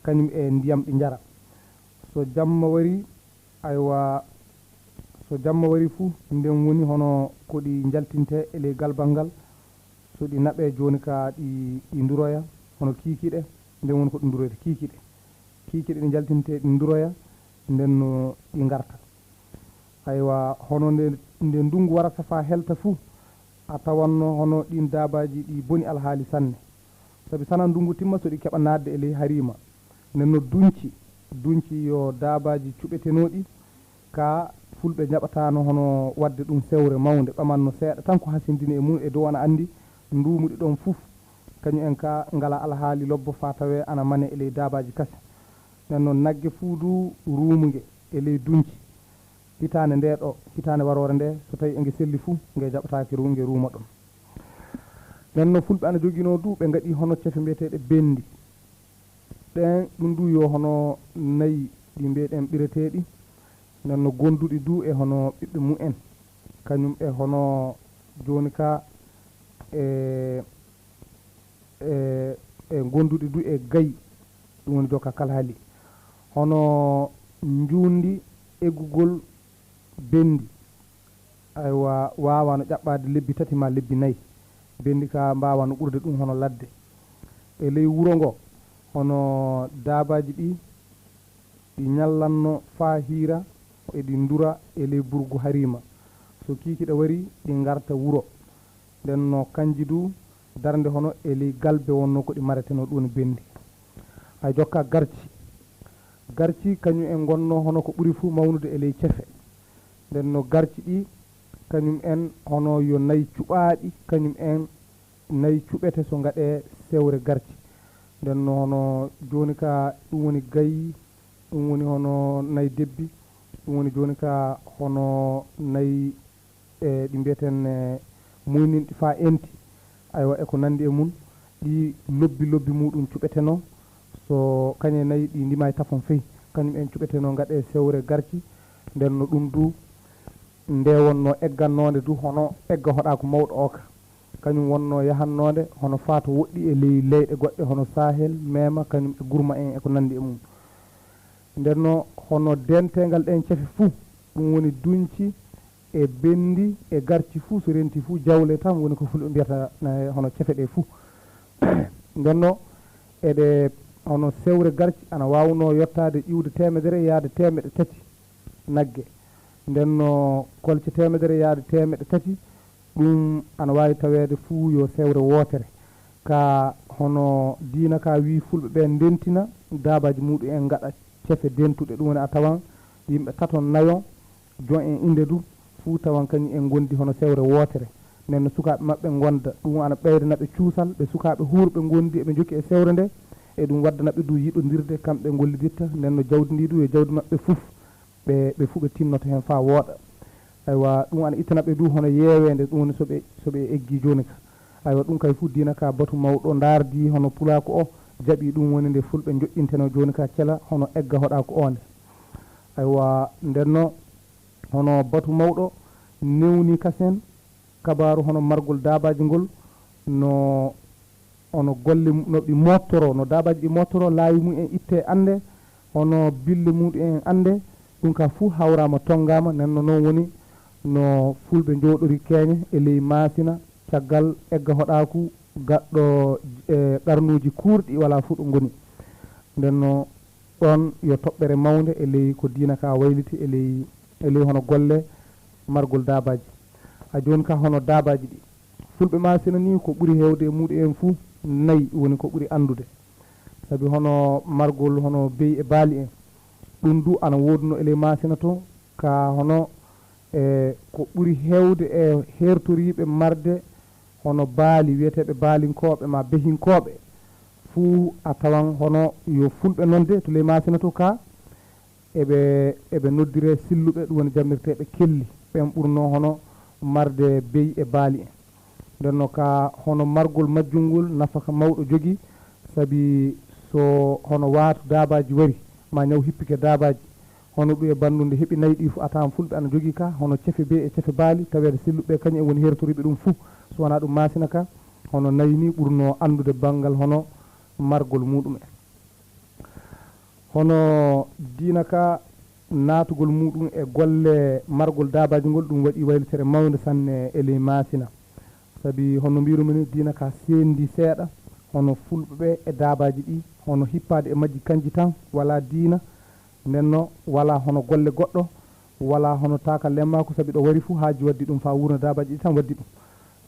kañum e ndiyam ɗi njara. So jamma warii, aywa, so jamma warii fuu, nden woni hono ko ɗi njaltintee e ley galbal ngal. So ɗi naɓee jooni ka ɗi, ɗi nduroya, hono kiikiiɗe, nden woni ko ɗi nduroyta kiikiiɗe. Kiikiiɗe ɗi njaltintee ɗi nduroya, nden no ɗi ngarta. Aywa, hono nde, nde ndunngu warata faa helta fuu, a tawanno hono ɗiin daabaaji ɗi boni alhaali sanne. Sabi sanaa ndunngu timma so ɗi keɓa naatde e ley hariima. Nden no dunci, dunci yo daabaaji cuɓetenooɗi, ka fulɓe njaɓataano hono waɗde ɗum sewre mawnde, ɓamanno seeɗa tan ko hasindini e mum e dow ana anndi nduumuɗi ɗoon fof. Kañum en ka ngala alhaali lobbo faa tawee ana mane e ley daabaaji kase. Nden noon nagge fuu du ruumunge e ley dunci. Hitaande ndee ɗo, hitaande waroore ndee, so tawii e nge selli fuu, nge jaɓataake ru-, nge ruuma ɗoon. Nden no fulɓe ana joginoo du, ɓe ngaɗi hono cefe mbiyeteeɗe bendi. Ɗeen ɗum du yo hono nayi ɗi mbiyeɗen ɓireteeɗi, nden no gonduɗi du e hono ɓiɓɓe mumen. Kañum e hono jooni ka e, e, e gonduɗi du e gayi, ɗum woni jokka kalhali. Hono njuundi eggugol bendi, aywa, waawaano ƴaɓɓaade lebbi tati maa lebbi nayi. Bendi ka mbaawano ɓurde ɗum hono ladde. E ley wuro ngo, hono daabaaji ɗi, ɗi ñallanno faa hiira, eɗi ndura e ley burgu hariima. So kiikiiɗe wari, ɗi ngarta wuro. Nden no kanji du darnde hono e ley galbe wonno ko ɗi maretenoo, ɗum woni bendi. Hay jokka garci. Garci kañum en ngonnoo hono ko ɓuri fuu mawnude e ley cefe. Nden no garci ɗi, kañum en hono yo nayi cuɓaaɗi, kañum en nayi cuɓete so ngaɗee sewre garci. Nden no hono jooni ka ɗum woni gayi, ɗum woni hono nayi debbi, ɗum woni jooni ka hono nayi e ɗi mbiyeten, e, muyninɗi faa enti, aywa, e ko nanndi e mum, ɗi lobbi lobbi muɗum cuɓetenoo, so kañe nayi ɗi ndima e tafon fey, kañum en cuɓetenoo ngaɗee sewre garci. Nden no ɗum du nde wonnoo eggannoonde du hono egga hoɗaaku mawɗo o ka, kañum wonnoo yahannoonde hono faa to woɗɗi e ley leyɗe goɗɗe hono Sahel, Meema, kañum e Gurma en e ko nanndi e mum. Nden no hono denteengal ɗeen cefe fuu, ɗum woni dunci e bendi e garci fuu, so renti fuu, jawle tan woni ko fulɓe mbiyata, eh, hono cefe ɗe fuu. Nden no eɗe, hono sewre garci ana waawnoo yottaade ƴiwde teemedere yaade teemeɗɗe tati nagge. Nden no kolce teemedere yaade teemeɗɗe tati, ɗum ana waawi taweede fuu yo sewre wootere. Ka hono diina ka wii fulɓe ɓe ndentina daabaaji muɗum en ngaɗa cefe dentuɗe, ɗum woni a tawan yimɓe taton nayon, jon en innde du, fuu tawan kañum en ngondi hono sewre wootere. Nden no sukaaɓe maɓɓe ngonda, ɗum ana ɓeydana ɓe cuusal, ɓe sukaaɓe huurɓe ngondi eɓe njokki e sewre nde, e ɗum waddana ɓe du yiɗondirde, kamɓe ngolliditta, nden no jawdi ndi du yo jawdi maɓɓe fuf. Ɓe, ɓe fuu ɓe tinnoto heen faa wooɗa. Aywa, ɗum ana ittana ɓe du hono yeeweende, ɗum woni so ɓe, so ɓe eggii jooni ka. Aywa, ɗum kay fuu diina ka batu mawɗo ndaardi hono pulaaku o jaɓi, ɗum woni nde fulɓe njoɗɗintenoo jooni ka cela hono egga hoɗaaku o nde. Aywa, nden no hono batu mawɗo newni kasen kabaaru hono margol daabaaji ngol no, hono golle mu-, no ɗi moottoroo, no daabaaji ɗi moottoroo, laawi mum en ittee annde, hono bille muɗum en annde, ɗum ka fuu hawraama tonngaama, nden no noon woni no fulɓe njooɗori keeñe e ley maasina, caggal egga hoɗaaku gaɗɗo, e, qarnuuji kuurɗi walaa fuu ɗo ngoni. Nden no ɗoon yo toɓɓere mawnde e ley ko diina ka wayliti e ley, e ley hono golle margol daabaaji. A jooni ka hono daabaaji ɗi. Fulɓe maasina ni ko ɓuri heewde e muɗum en fuu nayi woni ko ɓuri anndude. Sabi hono margol hono beyi e baali en. Ɗum du ana woodunoo e ley maasina to ka hono, e, ko ɓuri heewde e heertoriiɓe marde hono baali wiyeteeɓe baalinkooɓe maa behinkooɓe. Fuu a tawan hono yo fulɓe nonde to ley maasina to ka eɓe, eɓe noddiree silluɓe, ɗum woni jammirteeɓe kelli, ɓeen ɓurnoo hono marde beyi e baali en. Nden no ka hono margol majjungol nafaka mawɗo jogii, sabi so hono waatu daabaaji wari, ma ñaw hippike daabaaji, hono ɗum e banndu nde heɓi nayi ɗi fof, a tawan fulɓe ana jogii ka, hono cefe bee e cefe baali, taweede silluɓe kañum en woni hertoriiɓe ɗum fuu. So wonaa ɗum maasina ka, hono nayi ni ɓurnoo anndude banngal hono margol muɗum en. Hono diina ka naatugol muɗum e golle margol daabaaji ngol, ɗum waɗi waylitere mawnde sanne e ley maasina. Sabi hono mbirumi ni, diina ka seendi seeɗa, hono fulɓe ɓe e daabaaji ɗi, hono hippaade e majji kanji tan, wala diina, nden no wala hono golle goɗɗo, wala hono taakal lemmaaku, sabi ɗo wari fuu haaji waddi ɗum faa wuurna daabaaji ɗi tan waddi ɗum.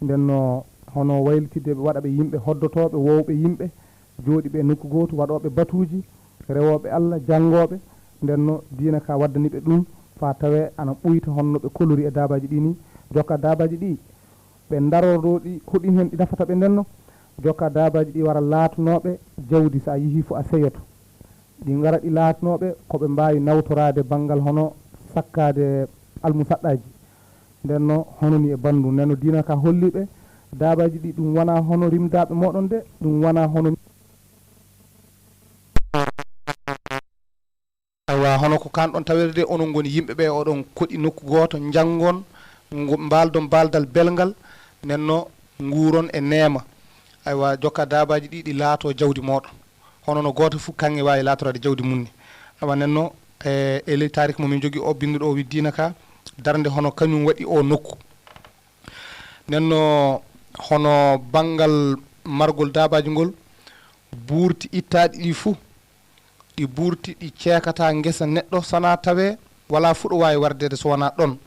Nden no hono waylitidde ɓe waɗa ɓe yimɓe hoddotooɓe, woowɓe yimɓe, jooɗiiɓe e nokku gooto, waɗooɓe batuuji, rewooɓe Alla, janngooɓe. Nden no diina ka waddani ɓe ɗum faa tawee ana ɓuyta honno ɓe kolori e daabaaji ɗi ni. Jokka daabaaji ɗi, ɓe ndaroroo ɗi, ko ɗin hen ɗi nafata ɓe nden no. Jokka daabaaji ɗi wara laatanooɓe jawdi, so a yehii fof a seyoto. Ɗi ngara ɗi laatanooɓe ko ɓe mbaawi nawtoraade banngal hono sakkaade almusaɗɗaaji. Nden no hono ni e banndu, nden no diina ka holli ɓe daabaaji ɗi ɗum wonaa hono rimdaaɓe mooɗon de, ɗum wonaa hono. Awa, hono ko kan ɗon tawede de, onon ngoni yimɓe ɓe, oɗon koɗi nokku gooto, njanngon, ngo-, mbaaldon mbaaldal belngal, nden no nguuron e neema. Aywa, jokka daabaaji ɗi, ɗi laato jawdi mooɗon. Hono no gooto fof kaŋŋe waawi laatorade jawdi mum ni. Awa, nden no, e, e ley taariik mo min njogii o, binnduɗo o wi diina ka darnde hono kañum waɗi o nokku. Nden no hono banngal margol daabaaji ngol, buurti ittaaɗi ɗi fuu, ɗi buurti, ɗi ceekata ngesa neɗɗo, sanaa tawee walaa fuu ɗo waawi wardeede so wonaa ɗon.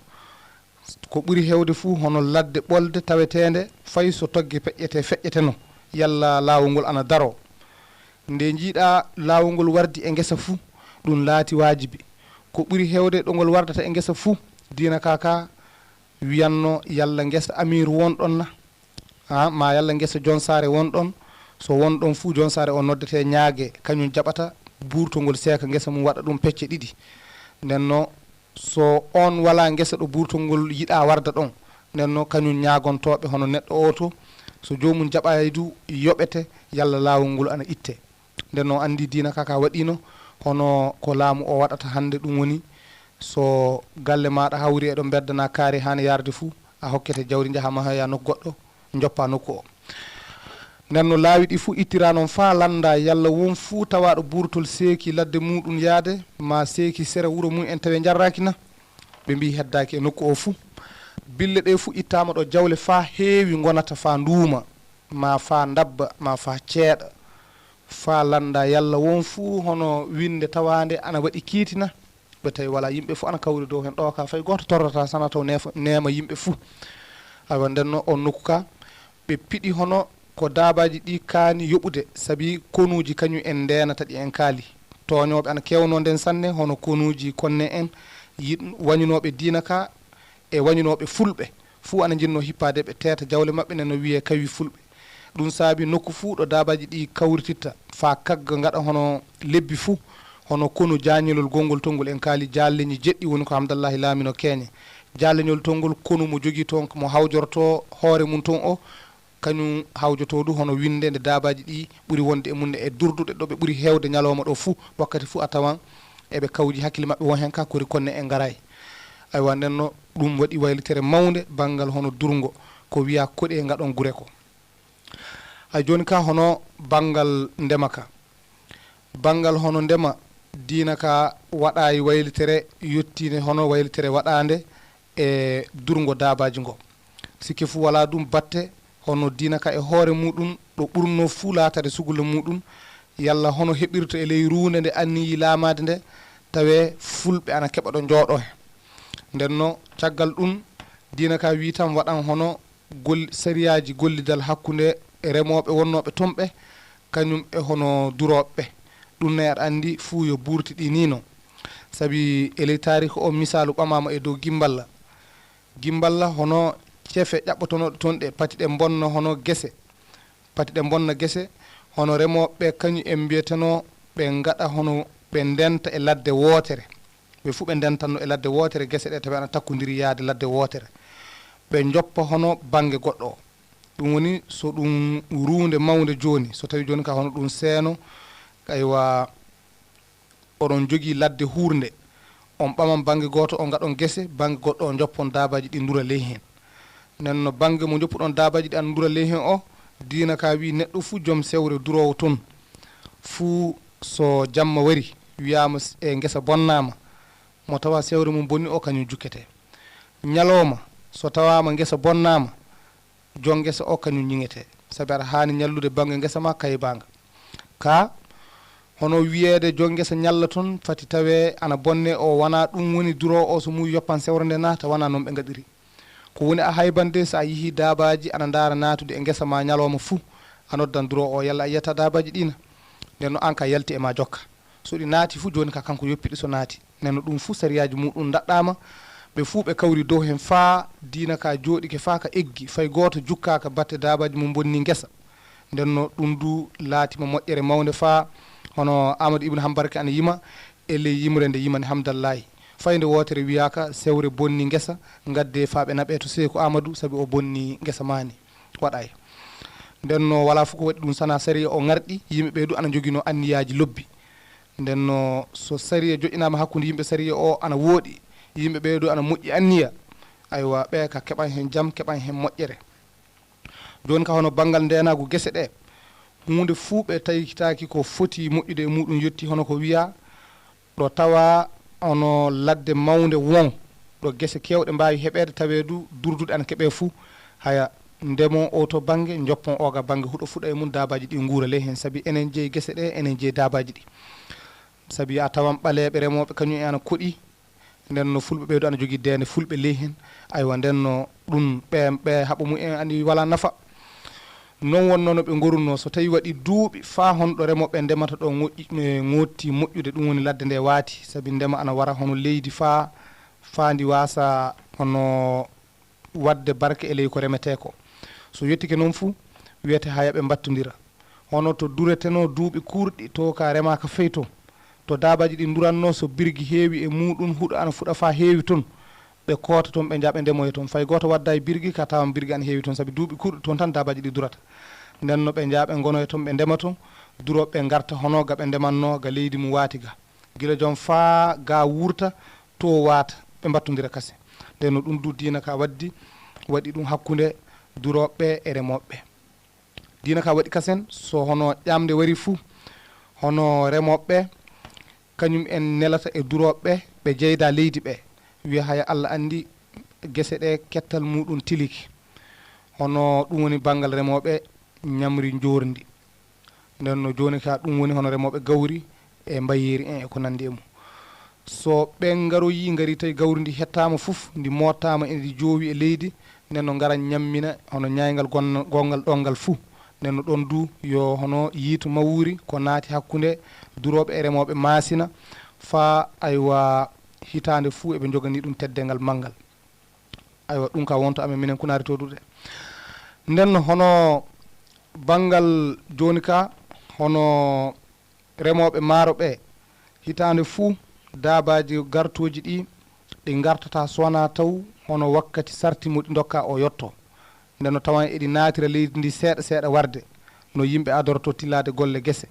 Ko ɓuri heewde fuu hono ladde ɓolde taweteende, fay so togge peƴƴete feƴƴeteno, yalla laawol ngol ana daroo. Nde njiiɗaa laawol ngol wardi e ngesa fuu, ɗum laati waajibi. Ko ɓuri heewde ɗo ngol wardata e ngesa fuu, diina ka ka wiyanno yalla ngesa amiiru won ɗon na? Ah, ma yalla ngesa jonsaare won ɗon? So won ɗon fuu, jonsaare o noddetee ñaage, kañum jaɓata buurtongol seeka ngesa mum, waɗa ɗum pecce ɗiɗi. Nden no, so on walaa ngesa ɗo buurtongol yiɗaa warda ɗon, nden no kañum ñaagontooɓe hono neɗɗo oo to, so joomum jaɓaay du, yoɓete yalla laawol ngol ana ittee. Nden no anndi diina ka ka waɗiino, hono ko laamu o waɗata hannde, ɗum woni so galle maaɗa hawri e ɗo mbedda na kaari haani yarde fuu, a hokkete jawdi, njaha mahoya nokku goɗɗo, njoppa nokku o. Nden no laawi ɗi fuu ittira noon faa lannda yalla won fuu tawaaɗo buurtol seeki ladde muuɗum yaade, maa seeki sera wuro mum en tawi njarraaki na? Ɓe mbii heddaaki e nokku o fuu. Bille ɗe fuu ittaama ɗo jawle faa heewi ngonata faa nduuma, maa faa ndabba, maa faa ceeɗa. Faa lannda yalla won fuu hono winnde tawaande ana waɗi kiiti na? Ɓe tawi walaa, yimɓe fuu ana kawri dow heen ɗo ka, fay gooto torrata sana taw neefa-, neema yimɓe fuu. Awa, nden no on nokku ka, ɓe piɗi hono ko daabaaji ɗi kaani yoɓude, sabi konuuji kañum en ndeenata ɗi en kaali. Tooñooɓe ana keewnoo nden sanne, hono konuuji konne en, yiɗ-, wañunooɓe diina ka, e wañunooɓe fulɓe fuu ana njinnoo hippaade ɓe teeta jawle maɓɓe, nden no wiyee kawi fulɓe. Ɗum saabi nokku fuu ɗo daabaaji ɗi kawrititta faa kagga ngaɗa hono lebbi fuu, hono konu jaañelol gonngol tonngol en kaali jaalleñi jeɗɗi woni ko Hamdallahi Laamino Keeñe. Jaalleñol tonngol konu mo jogii toon, mo hawjortoo hoore mum toon o, kañum hawjotoo du hono winnde nde daabaaji ɗi ɓuri wonde e mum nde e durduɗe ɗo ɓe ɓuri heewde ñalooma ɗo fuu, wakkati fuu a tawan eɓe kawji hakkille maɓɓe won heen ka kori konne e ngaraay. Aywa, nden no ɗum waɗi waylitere mawnde banngal hono durngo, ko wiyaa koɗee ngaɗon gure ko. Hay jooni ka hono banngal ndema ka. Banngal hono ndema, diina ka waɗaay waylitere yottiinde hono waylitere waɗaande e durngo daabaaji ngo. Sikke fuu walaa ɗum batte hono diina ka e hoore muuɗum ɗo ɓurnoo fuu laataade sugulla muuɗum, yalla hono heɓirta e ley ruunde nde anniyii laamaade nde, tawee fulɓe ana keɓa ɗo njooɗoo he. Nden no caggal ɗum, diina ka wii tan waɗan hono gol-, sariyaaji gollidal hakkunde remooɓe wonnooɓe toon ɓe, kañum e hono durooɓe ɓe. Ɗum ne aɗa anndi fuu yo buurti ɗi nii non. Sabi e ley taariik o misaalu ɓamaama e dow Gimmballa. Gimmballa hono cefe ƴaɓɓotonooɗe toon ɗe pati ɗe mbonna hono gese. Pati ɗe mbonna gese, hono remooɓe ɓe kañum en mbiyetenoo ɓe ngaɗa hono ɓe ndenta e ladde wootere. Ɓe fuu ɓe ndentanno e ladde wootere, gese ɗe tawi ana takkondiri yaade ladde wootere. Ɓe njoppa hono bannge goɗɗo o. Ɗum woni so ɗum ruunde mawnde jooni, so tawi jooni ka hono ɗum seeno, aywa, oɗon jogii ladde huurnde, on ɓaman bannge gooto, on ngaɗon gese, bannge goɗɗo on njoppon daabaaji ɗi ndura ley heen. Nden no bannge mo njoppuɗon daabaaji ɗi ana ndura ley heen o, diina ka wii neɗɗo fuu joom sewre duroowo toon, fuu so jamma wari, wiyaama s-, e ngesa bonnaama, mo tawa sewre mum bonni o, kañum jukkete. Ñalooma, so tawaama ngesa bonnaama, joom ngesa o kañum ñiŋete, sabi aɗa haani ñallude bannge ngesa ma kaybaanga. Ka, hono wiyeede joom ngesa ñalla toon, fati tawee ana bonne o, wonaa ɗum woni duroowo o, so muuyi yoppan sewre nde naata, wonaa noon ɓe ngaɗiri. Ko woni a haybande, so a yehii daabaaji ana ndaara naatude e ngesa ma ñalooma fuu, a noddan duroowo o, yalla a yiyata daabaaji ɗii na? Nden no aan ka yalti e ma jokka. So ɗi naati fuu, jooni ka kanko yoppi ɗi so naati. Nden no ɗum fuu sariyaaji muuɗum ndaɗɗaama, ɓe fuu ɓe kawri dow heen faa diina ka jooɗike faa ka eggi, fay gooto jukkaaka batte daabaaji mum bonni ngesa. Nden no ɗum du laatiima moƴƴere mawnde faa hono Aamadu Ibn Hambarke ana yima e ley yimre nde yimani Hamdallaahi. Fay nde wootere wiyaaka sewre bonni ngesa, ngaddee faa ɓe naɓee to Seeku Aamadu, sabi o bonni ngesa maani. Waɗaay. Nden no walaa fof ko waɗi ɗum sanaa sariya o ŋarɗi, yimɓe ɓee du ana njoginoo anniyaaji lobbi. Nden no so sariya joƴƴinaama hakkunde yimɓe, sariya o ana wooɗi, yimɓe ɓee du ana moƴƴi anniya, aywa, ɓe ka keɓan heen jam, keɓan heen moƴƴere. Jooni ka hono banngal ndeenaagu gese ɗee, huunde fuu ɓe taykitaaki ko foti moƴƴude e muuɗum yotti, hono ko wiyaa, ɗo tawa hono ladde mawnde won, ɗo gese keewɗe mbaawi heɓeede, tawee du durduɗe ana keɓee fuu, haya, ndemoo oo to bannge, njoppon oo ga bannge, huɗo fuɗa e mum, daabaaji ɗi nguura ley heen, sabi enen jeyi gese ɗee, enen jeyi daabaaji ɗi. Sabi a tawan ɓaleeɓe remooɓe, kañum en ana koɗi, nden no fulɓe ɓee du ana jogii deende fulɓe ley heen, aywa, nden no ɗum ɓe, ɓe haɓa mum en ani walaa nafa. Noon wonnoo no ɓe ngorunoo, so tawii waɗi duuɓi faa honɗo remooɓe ndemata ɗo ŋoƴƴi-, e, ŋootti moƴƴude, ɗum woni ladde nde waati, sabi ndema ana wara hono leydi faa, faa ndi waasa hono waɗde barke e ley ko remetee ko. So yettike noon fuu, wiyete haya ɓe mbattondira. Hono to duretenoo duuɓi kuurɗi, to ka remaaka fey to. To daabaaji ɗi nduratnoo, so birgi heewi e muuɗum, huɗo ana fuɗa faa heewi toon, ɓe koota toon, ɓe njaha ɓe ndemoya toon. Fay gooto waddaay birgi, ka tawan birgi ana heewi toon, sabi duuɓi kuurɗi toon tan daabaaji ɗi durata. Nden no ɓe njaha ɓe ngonoya toon, ɓe ndema toon, durooɓe ɓe ngarta hono ga ɓe ndemannoo, ga leydi mum waati ga. Gila joom faa ga wurta, to waata, ɓe mbattondira kasen. Nden no ɗum du diina ka waddi, waɗi ɗum hakkunde durooɓe ɓe e remooɓe ɓe. Diina ka waɗi kasen, so hono ƴamde wari fuu, hono remooɓe ɓe, kañum en nelata e durooɓe ɓe, ɓe jeyda leydi ɓe. Wiya haya Alla anndi gese ɗe kettal muuɗum tilike. Hono ɗum woni banngal remooɓe ñamri njoorndi. Nden no jooni ka ɗum woni hono remooɓe gawri e mbayeeri en e ko nanndi e mum. So ɓe ngaroyii, ngarii tawi gawri ndi hettaama fof, ndi moottaama, ene ndi joowi e leydi, nden no ngara ñammina hono ñaayngal gon-, gonngal ɗon ngal fuu. Nden no ɗon du yo hono yiitu mawuuri ko naati hakkunde durooɓe e remooɓe maasina, faa, aywa, hitaande fuu eɓe njoganii ɗum teddeengal manngal. Aywa, ɗum ka wonto amen minen Kunaari to duɗe. Nden no hono banngal jooni ka, hono remooɓe maaro ɓe, hitaande fuu daabaaji gartooji ɗi, ɗi ngartata so wanaa taw hono wakkati sarti mo ɗi ndokka o yotto. Nden no tawan eɗi naatira leydi ndi seeɗa seeɗa warde, no yimɓe adorto tilaade golle gese.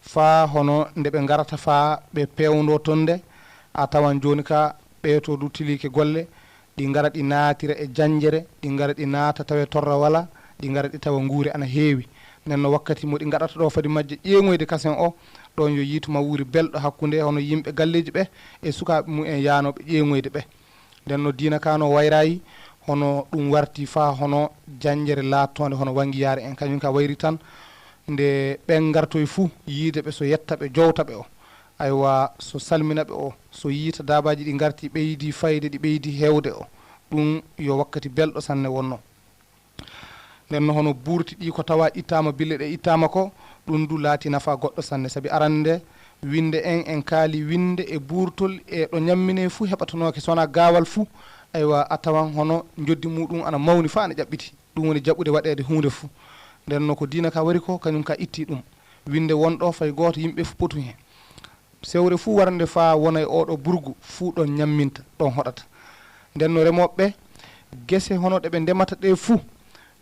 Faa hono nde ɓe ngarata faa ɓe peewndoo toon nde, a tawan jooni ka ɓee to du tiliike golle, ɗi ngara ɗi naatira e janjere, ɗi ngara ɗi naata tawe torra wala, ɗi ngara ɗi tawa nguure ana heewi. Nden no wakkati mo ɗi ngaɗata ɗo fadi majje ƴeeŋoyde kasen o, ɗon yo yiitu mawuuri belɗo hakkunde hono yimɓe galleeji ɓe e sukaaɓe mum en yaanooɓe ƴeeŋoyde ɓe. Nden no diina ka no wayraayi, hono ɗum warti faa hono janjere laattoonde hono wanngiyaare en. Kañum ka wayri tan, nde ɓen ngartoy fuu, yiide ɓe so yetta ɓe, jowta ɓe o. Aywa, so salmina ɓe o, so yiita daabaaji ɗi ngarti, ɓeydi fayde, ɗi ɓeydi heewde o. Ɗum yo wakkati belɗo sanne wonno. Nden no hono buurti ɗi ko tawa ittaama, bille ɗe ittaama ko, ɗum du laati nafa goɗɗo sanne. Sabi arande, winnde en, en kaali winnde e buurtol e ɗo ñamminee fuu heɓatonooke, so wanaa gaawal fuu, aywa, a tawan hono njoddi muuɗum ana mawni faa ana ƴaɓɓiti. Ɗum woni jaɓɓude waɗeede huunde fuu. Nden no ko diina ka wari ko, kañum ka itti ɗum. Winnde won ɗo fay gooto, yimɓe fuu potu heen. Sewre fuu warnde faa wona e oo ɗo burgu, fuu ɗon ñamminta, ɗon hoɗata. Nden no remooɓe ɓe, gese hono ɗe ɓe ndemata ɗe fuu,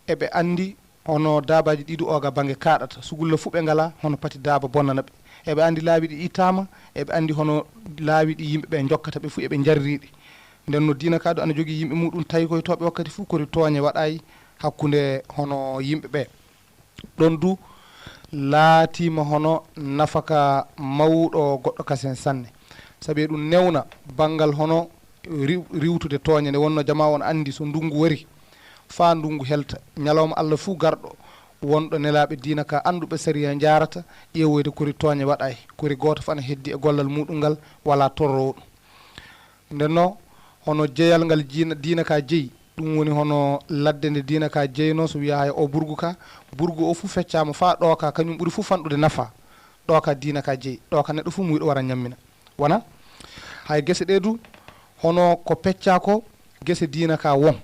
eɓe anndi Hono daabaaji ɗiɗi oga bannge kaaɗata, sugulla fuu ɓe ngalaa, hono pati daaba bonnana ɓe. Eɓe anndi laawi ɗi ittaama, eɓe anndi hono laawi ɗi yimɓe ɓe njokkata ɓe fuu eɓe njarri ɗi. Nden no diina kaa ɗo ana jogii yimɓe muuɗum taykoytooɓe wakkati fuu kori tooñe waɗaay hakkunde hono yimɓe ɓe. Ɗon du laatiima hono nafaka mawɗo goɗɗo kasen sanne. Sabi eɗum newna banngal hono riw-, riwtude tooñe nde wonno jamaa on anndi so ndunngu wari faa ndunngu helta, ñalawma Alla fuu garɗo, wonɗo nelaaɓe diina ka annduɓe sariya njaarata ƴeewoyde kori tooñe waɗaay, kori gooto fof ana heddi e gollal muuɗum ngal, walaa torroowo ɗum. Nden no hono jeyal ngal jiina-, diina ka jeyi, ɗum woni hono ladde nde diina ka jeynoo, so wiyaa haya o burgu ka, burgu o fuu feccaama faa ɗo ka, kañum ɓuri fuu fanɗude nafa, ɗo ka diina ka jeyi, ɗo ka neɗɗo fuu muyɗo wara ñammina. Wona? Hay gese ɗe du, hono ko peccaa ko, gese diina ka won.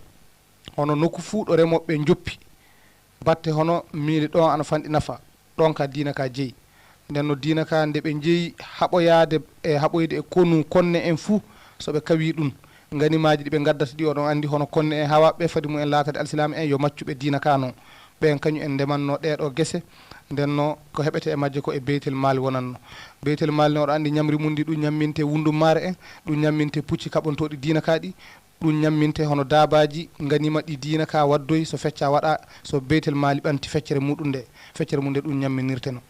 Hono nokku fuu ɗo remooɓe njoppi, batte hono miili ɗon ana fanɗi nafa, ɗon ka diina ka jeyi. Nden no diina ka nde ɓe njeyi haɓoyaade e haɓoyde e konu konne en fuu, so ɓe kawii ɗum, nganimaaji ɗi ɓe ngaddata ɗi, oɗon anndi hono konne en haawaaɓe ɓe fadi mumen laatade alsilaame en yo maccuɓe diina ka non. Ɓeen kañum en ndemannoo ɗee ɗoo gese, nden no ko heɓetee e majje ko e beytel maali wonannoo. Beytel maali ne oɗo anndi ñamri mum ndi ɗum ñamminte wundummaare en, ɗum ñamminte pucci kaɓontooɗi diina ka ɗi, ɗum ñamminte hono daabaaji nganima ɗi diina ka waddoyi, so feccaa waɗaa, so beytel maali ɓanti feccere muuɗum nde, feccere mum nde ɗum ñamminirteno.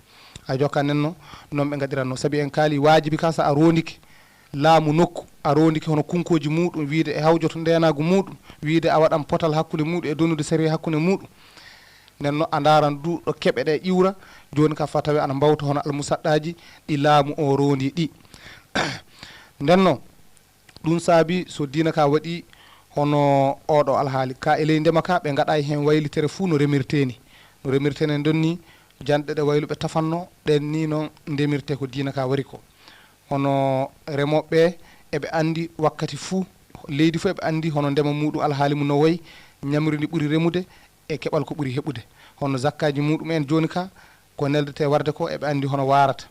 A jokka nden no, non ɓe ngaɗiranno. Sabi en kaali waajibi ka so a roondike laamu nokku, a roondike hono kunkooji muuɗum, wiide e hawjoto ndeenaagu muuɗum, wiide a waɗan potal hakkunde muuɗum e donnude sariya hakkunde muuɗum. Nden no a ndaaran du ɗo keɓe ɗe ƴiwra, jooni ka faa tawee ana mbawta hono almusaɗɗaaji ɗi laamu o roondi ɗi. Nden no, ɗum saabi so diina ka waɗi hono oɗo alhaali ka e ley ndema ka, ɓe ngaɗaay heen waylitere fuu no remirtee ni. No remirtee ni ndon ni, janɗe ɗe wayluɓe tafanno, ɗen ni noon ndemirtee ko diina ka wari ko. Hono remooɓe ɓe, eɓe anndi wakkati fuu, leydi fuu eɓe anndi hono ndema muuɗum alhaali mum no wayi, ñamri ndi ɓuri remude e keɓal ko ɓuri heɓude. Hono zakkaaji muuɗum en jooni ka, ko neldetee warde ko, eɓe anndi hono waarata.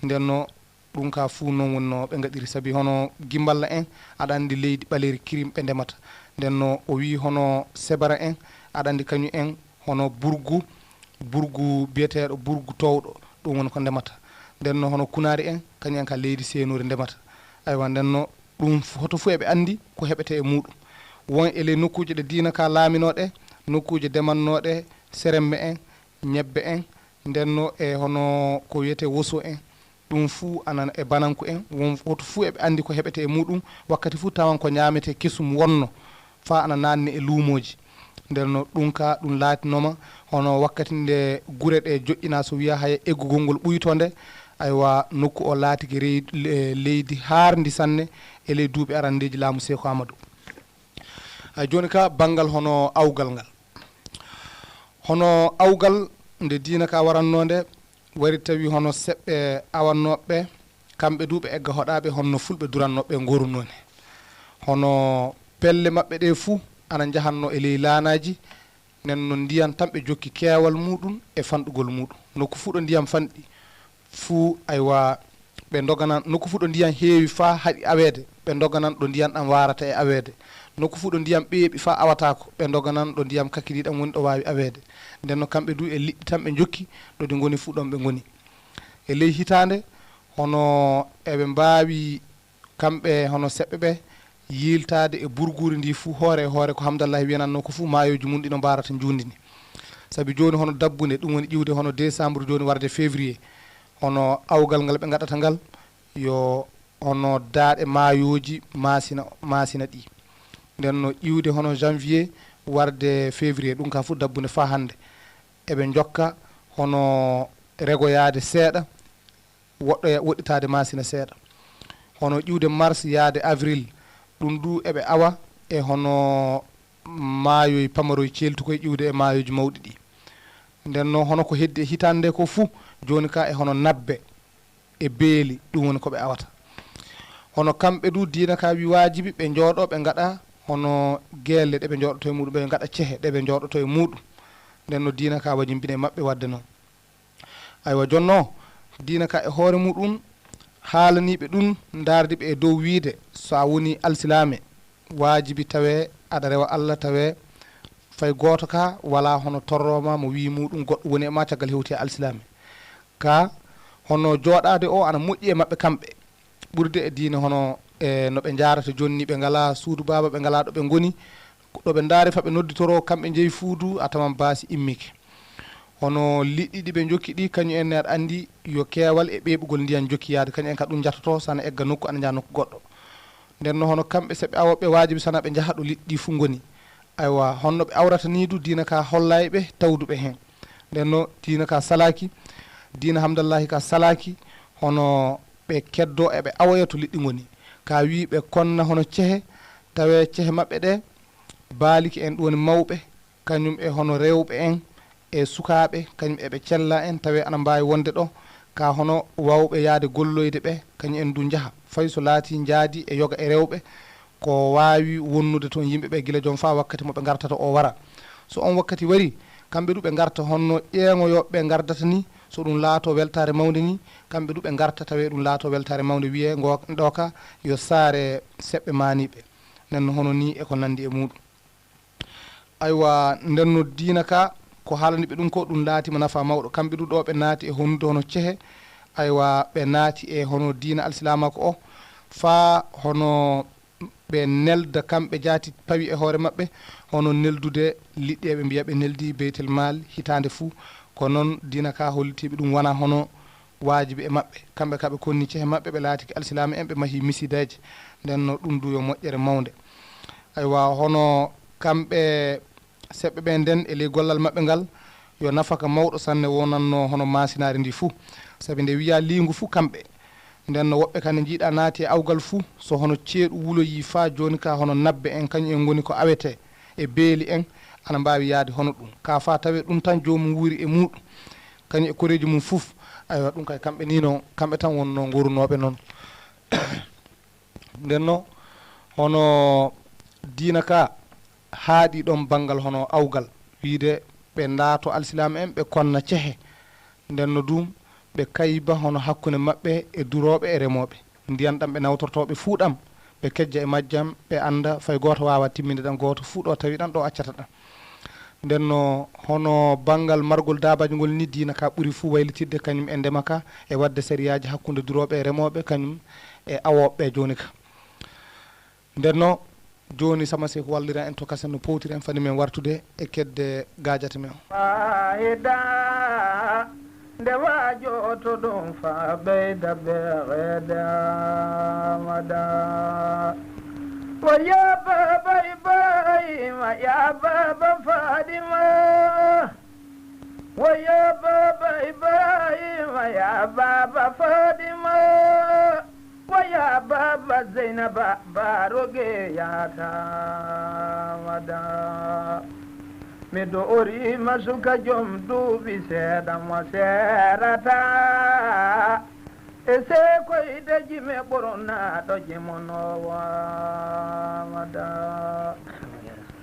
Nden no ɗum ka fuu noon woni no ɓe ngaɗiri, sabi hono gimballa en, aɗa anndi leydi ɓaleeri kirim ɓe ndemata. Nden no o wii hono sebara en, aɗa anndi kañum en hono burgu, burgu biyeteeɗo burgu toowɗo, ɗum woni ko ndemata. Nden no hono kunaari en, kañum en ka leydi seenuuri ndemata. Aywa, nden no ɗum f-, hoto fuu eɓe anndi ko heɓetee e muuɗum. Won e ley nokkuuje ɗe diina ka laaminoo ɗe, nokkuuje demannooɗe seremme en, ñebbe en, nden no e hono ko wiyetee woso en, ɗum fuu ana e bananku en, won hoto fuu eɓe anndi ko heɓetee e muuɗum, wakkati fuu tawan ko ñaametee kesum wonno, faa ana naatni e luumooji. Nden no ɗum ka, ɗum laatinooma hono wakkati nde gure ɗe joƴƴinaa, so wiyaa haya eggugol ngol ɓuytoo nde, aywa, nokku o laatike rey-, le-, leydi haarndi sanne e ley duuɓi arandeeji laamu Seeku Amadu. Ay, jooni ka, banngal hono awgal ngal. Hono awgal nde diina ka warannoo nde, wari tawi hono seɓɓe awannooɓe ɓe, kamɓe du ɓe egga hoɗaaɓe hono no fulɓe durannooɓe ɓe ngorunoo ni. Hono pelle maɓɓe ɗe fuu ana njahannoo e ley laanaaji, nden no ndiyan tan ɓe jokki keewal muuɗum e fanɗugol muuɗum. Nokku fuu ɗo ndiyan fanɗi fuu, aywa, ɓe ndoganan, nokku fuu ɗo ndiyan heewi faa haɗi aweede, ɓe ndoganan ɗo ndiyan ɗan waarata e aweede. Nokku fuu ɗo ndiyan ɓeeɓi faa awataako, ɓe ndoganan ɗo ndiyan kakkidi ɗan woni ɗo waawi aweede. Nden no kamɓe du e liɗɗi tan ɓe njokki, ɗo ɗi ngoni fuu ɗon ɓe ngoni. E ley hitaande, hono eɓe mbaawi kamɓe hono seɓɓe ɓe, yiiltaade e burguuri ndi fuu hoore e hoore ko Hamdallahi wiyanannoo ko fuu maayooji mum ɗi no mbaarata njuundi ni. Sabi jooni hono dabbunde, ɗum woni iwde hono décembre jooni warde février, hono awgal ngal ɓe ngaɗata ngal, yo hono daaɗe maayooji maasina, maasina ɗi. Nden no iwde hono janvier warde février, ɗum ka fuu dabbunde faa hannde. Eɓe njokka hono regoyaade seeɗa, woɗɗoya-, woɗɗitaade maasina seeɗa. Hono iwde mars yaade avril, ɗum du eɓe awa e hono maayoy pamaroy ceeltukoy iwde e maayooji mawɗi ɗi. Nden no hono ko heddi e hitaande nde ko fuu, jooni ka e hono nabbe e beeli, ɗum woni ko ɓe awata. Hono kamɓe du diina ka wi waajibi ɓe njooɗo ɓe ngaɗa hono geelle ɗe ɓe njooɗoto e muuɗum, ɓe ngaɗa cehe ɗe ɓe njooɗoto e muuɗum. Nden no diina ka wajimbina e maɓɓe waɗde noon. Aywa, jonno, diina ka e hoore muɗum haalaniiɓe ɗum, ndaardi ɓe e dow wiide, so a woni alsilaame, waajibi tawee aɗa rewa Alla, tawee Fay gooto ka walaa hono torroo ma mo wiyi muuɗum goɗɗo woni e ma caggal hewti e alsilaame. Ka hono jooɗaade o ana moƴƴi e maɓɓe kamɓe. Ɓurde e diine hono e no ɓe njaarata jooni ni, ɓe ngalaa suudu baaba, ɓe ngalaa ɗo ɓe ngoni, ɗo ɓe ndaari fa ɓe nodditoroo, kamɓe njeyi fuudu, a tawan baasi immike. Hono liɗɗi ɗi ɓe njokki ɗi, kañum en ne aɗa anndi yo keewal e ɓeeɓugol ndiyan jokki yaade, kañum en ka ɗum njatotoo, sana egga nokku, ana njaha nokku goɗɗo. Nden no hono kamɓe, se ɓe awooɓe, waajibi sana ɓe njaha ɗo liɗɗi ɗi fuu ngoni. Aywa, honno ɓe awrata ni du, diina ka hollaay ɓe tawduɓe hen. Nden no diina ka salaaki, diina Hamdallahi ka salaaki, hono ɓe keddoo e ɓe awoya to liɗɗi ngoni. Ka wi'i ɓe konna hono cehe, tawee cehe maɓɓe ɗe, baaliki en, ɗum woni mawɓe, kañum e hono rewɓe en, e sukaaɓe, kañum e ɓe cella en, tawee ana mbaawi wonde ɗo, ka hono waawɓe yaade golloyde ɓe, kañum en du njaha. Fay so laatii njaadi e yoga e rewɓe, ko waawi wonnude toon yimɓe ɓe gila joom faa wakkati mo ɓe ngartata o wara. So on wakkati warii, kamɓe du ɓe ngarta honno ƴeeŋoyooɓe ɓe ngardata ni, so ɗum laatoo weltaare mawnde ni, kamɓe du ɓe ngarta tawee ɗum laatoo weltaare mawnde, wiyee ngo ɗo ka yo saare seɓɓe maaniiɓe. Nden no hono ni e ko nanndi e muuɗum. Aywa, nden no diina ka, ko haalani ɓe ɗum ko, ɗum laatiima nafaa mawɗo. Kamɓe du ɗo ɓe naati e honnude hono cehe, aywa, ɓe naati e hono diina alsilaamaaku o, faa hono ɓe nelda kamɓe jaati pawi e hoore maɓɓe, hono neldude liɗɗi, eɓe mbiya ɓe neldi Beytel Maal hitaande fuu. Ko noon diina ka holliti ɓe ɗum wonaa hono waajibi e maɓɓe. Kamɓe ka ɓe konni cehe maɓɓe, ɓe laatike alsilaame en, ɓe mahi misideeje. Nden no ɗum du yo moƴƴere mawnde. Aywa, hono kamɓe seɓɓe ɓe nden e ley gollal maɓɓe ngal, yo nafaka mawɗo sanne wonanno hono maasinaari ndi fuu. Sabi nde wiyaa liingu fuu kamɓe. Nden no woɓɓe kadi njiiɗa naati e awgal fuu, so hono ceeɗu wuloyii faa jooni ka hono nabbe en, kañum en ngoni ko awetee e beeli en, ana mbaawi yaade hono ɗum. Ka faa tawee ɗum tan joomum wuuri e muuɗum, kañum e koreeji mum fuf. Aywa, ɗum kay kamɓe ni no, kamɓe tan wonno ngorunooɓe noon. Nden no, hono diina ka haaɗi ɗon banngal hono awgal, wiide ɓe ndaato alsilaame en, ɓe konna cehe. Nden no dum, ɓe kayba hono hakkunde maɓɓe e durooɓe e remooɓe. Ndiyan ɗam ɓe nawtortoo ɓe fuu ɗam, ɓe kejja e majjam, ɓe annda fay gooto waawaa timminde ɗam, gooto fuu ɗo tawi ɗam, ɗo accata ɗam. Nden no, hono banngal margol daabaaji ngol ni, diina ka ɓuri fuu waylitirde kañum e ndema ka, e waɗde sariyaaji hakkunde durooɓe e remooɓe, kañum e awooɓe ɓe jooni ka. Nden no, jooni sama se ko wallira en to kasen no powtira en fani men wartude e kedde gaajata men. Fayda, nde waajoto ɗum fa ɓeyda ɓe reeda mada. Wa ya baba Ibrahima, ya baba Fadima. Wa ya baba Ibrahima, ya baba Fadima. Wa ya baba Zainaba, baroge ya ta mada. Mi do'ori masuka jom duuɓi seeɗa mo seerata. E seekoy daji me ɓornaaɗo jimonowo mada.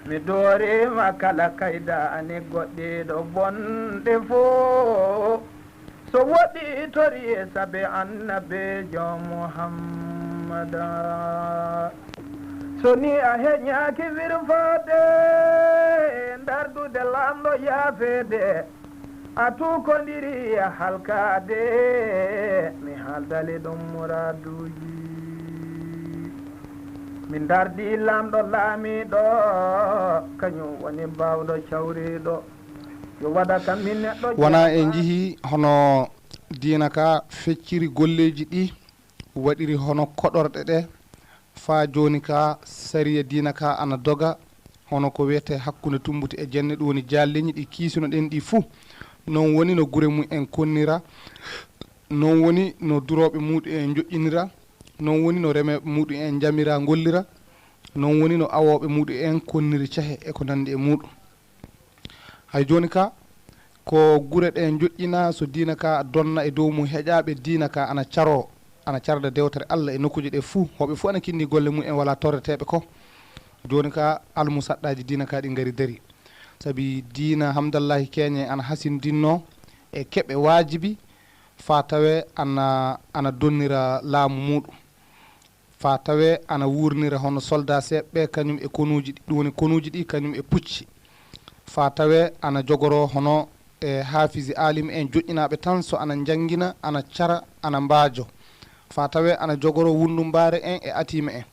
Mi doorima kala kaydaani goɗɗiiɗo bonɗe fo. So woɗɗi tori e sabe annabeejo Muhammada. So ni a heñaaki wirfade, ndardude Laamɗo yaafeede, a tuukondiri a halkaade, mi haaldali ɗum muraaduuji. Mi ndardi Laamɗo laamiiɗo, kañum woni baawɗo cawriiɗo. Yo waɗa kam min neɗɗo wona e jeeɗa. Njihi hono diina ka fecciri golleeji ɗi, waɗiri hono koɗorɗe ɗe, faa jooni ka sariya diina ka ana doga, hono ko wiyetee hakkunde tumbuti e jenne, ɗum woni jaalleñi ɗi kiisunoɗen ɗi fuu. Non woni no gure mum en konnira, non woni no durooɓe muuɗum en njoƴƴinira, non woni no remeeɓe muuɗum en njamira ngollira, non woni no awooɓe muuɗum en konniri cehe e ko nanndi e muuɗum. Hay jooni ka, ko gure ɗe njoƴƴina, so diina ka donna e dow mum heƴaaɓe, diina ka ana caroo, ana carda dewtere Allah e nokkuuje ɗe fuu. Hoɓe fuu ana kinni golle mum en, wala torreteeɓe ko. Jooni ka, almusaɗɗaaji diina ka ɗi ngari dari. Sabi diina Hamdallahi Keeñe ana hasindinnoo e keɓe waajibi faa tawee ana, ana donnira laamu muuɗum. Faa tawee ana wuurnira hono soldat seeɓɓe, kañum e konuuji ɗi, ɗum woni konuuji ɗi, kañum e pucci. faa tawee ana jogoroo hono e haafisi aalimi en joƴƴinaaɓe tan, so ana njanngina, ana cara, ana mbaajo, faa tawee ana jogoroo wunndumbaare en e atiime en.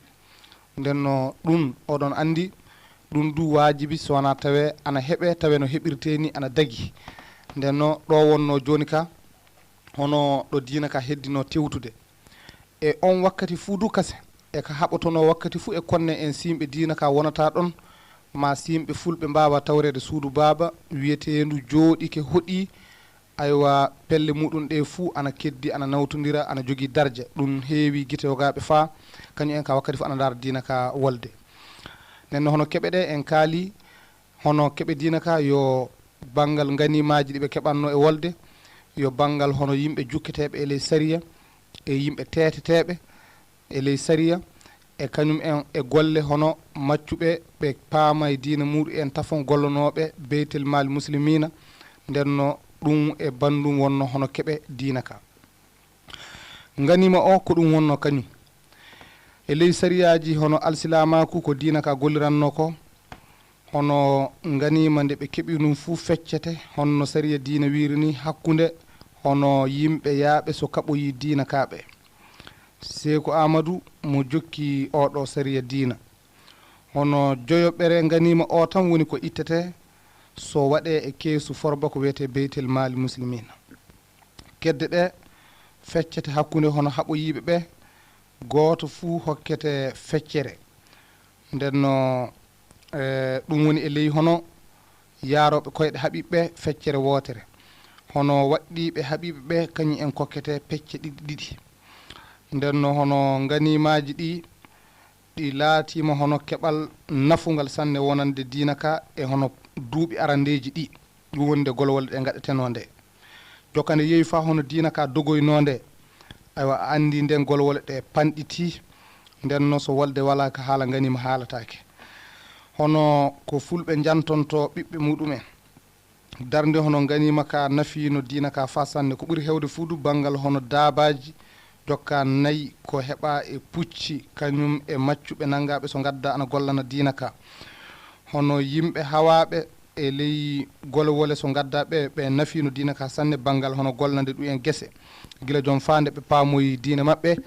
Ndennoo ɗum, oɗon anndi, ɗum du waajibi so wanaa tawee ana heɓee, tawee no heɓirtee nii ana dagi. Ndennoo ɗo wonnoo jooni ka, hono ɗo diina ka heddinoo tewtude. E on wakkati fuu du kase, e ka haɓotonoo wakkati fuu e konne en, siimɓe diina ka wonata ɗon, maa siimɓe fulɓe mbaawa tawreede suudu baaba wiyeteendu jooɗike hoɗii, aywa, pelle muuɗum ɗee fuu ana keddi, ana nawtondira, ana jogii darja. Ɗum heewi gite yogaaɓe faa, kañum en ka wakkati fuu ana ndaara diina ka wolde. Ndennoo hono keɓe ɗee en kaali, hono keɓe diina ka, yo banngal nganiimaaji ɗi ɓe keɓannoo e wolde, yo banngal hono yimɓe jukketeeɓe e ley sariya, e yimɓe teeteteeɓe e ley sariya, e kañum en e golle hono maccuɓe ɓe paama e diina muuɗum en tafon gollonooɓe Beytel Maali Muslimiina. Ndennoo ɗum e banndum wonnoo hono keɓe diina ka. Nganiima o ko ɗum wonnoo kañum. E ley sariyaaji hono alsilaamaaku ko diina ka gollirannoo ko, hono nganiima nde ɓe keɓi ɗum fuu feccete, hono no sariya diina wiiri nii, hakkunde hono yimɓe yaaɓe so kaɓoyii diina ka ɓe. Seeku Aamadu mo jokki oo ɗoo sariya diina. Hono joyoɓere nganiima o tan woni ko ittete so waɗee e keesu forba ko wiyetee Beytel Maali Muslimiina. Kedde ɗe feccete hakkunde hono haɓoyiiɓe ɓe, gooto fuu hokkete feccere. Ndennoo, e, ɗum woni e ley hono yaarooɓe koyɗe haɓiiɓe ɓe feccere wootere. Hono waɗɗiiɓe haɓiiɓe ɓe kañum en kokkete pecce ɗiɗi ɗiɗi. Ndennoo hono nganiimaaji ɗi, ɗi laatiima hono keɓal nafungal sanne wonande diina ka e hono duuɓi arandeeji ɗi, ɗum woni nde golwole ɗe ngaɗetenoo nde. Jokka nde yehi faa hono diina ka dogoynoo nde, aywa, a anndi nden golwole ɗe panɗitii, ndennoo so wolde walaa ka haala nganiima haalataake. Hono ko fulɓe njantontoo ɓiɓɓe muuɗum en. Darnde hono nganiima ka nafiino diina ka faa sanne. Ko ɓuri heewde fuu du banngal hono daabaaji, jokka nayi ko heɓaa e pucci, kañum e maccuɓe nanngaaɓe so ngaddaa ana gollana diina ka. Hono yimɓe hawaaɓe e ley golwole so ngaddaa ɓe, ɓe nafiino diina ka sanne banngal hono gollande ɗum en gese. Gila joom faa nde ɓe paamoyi diina maɓɓe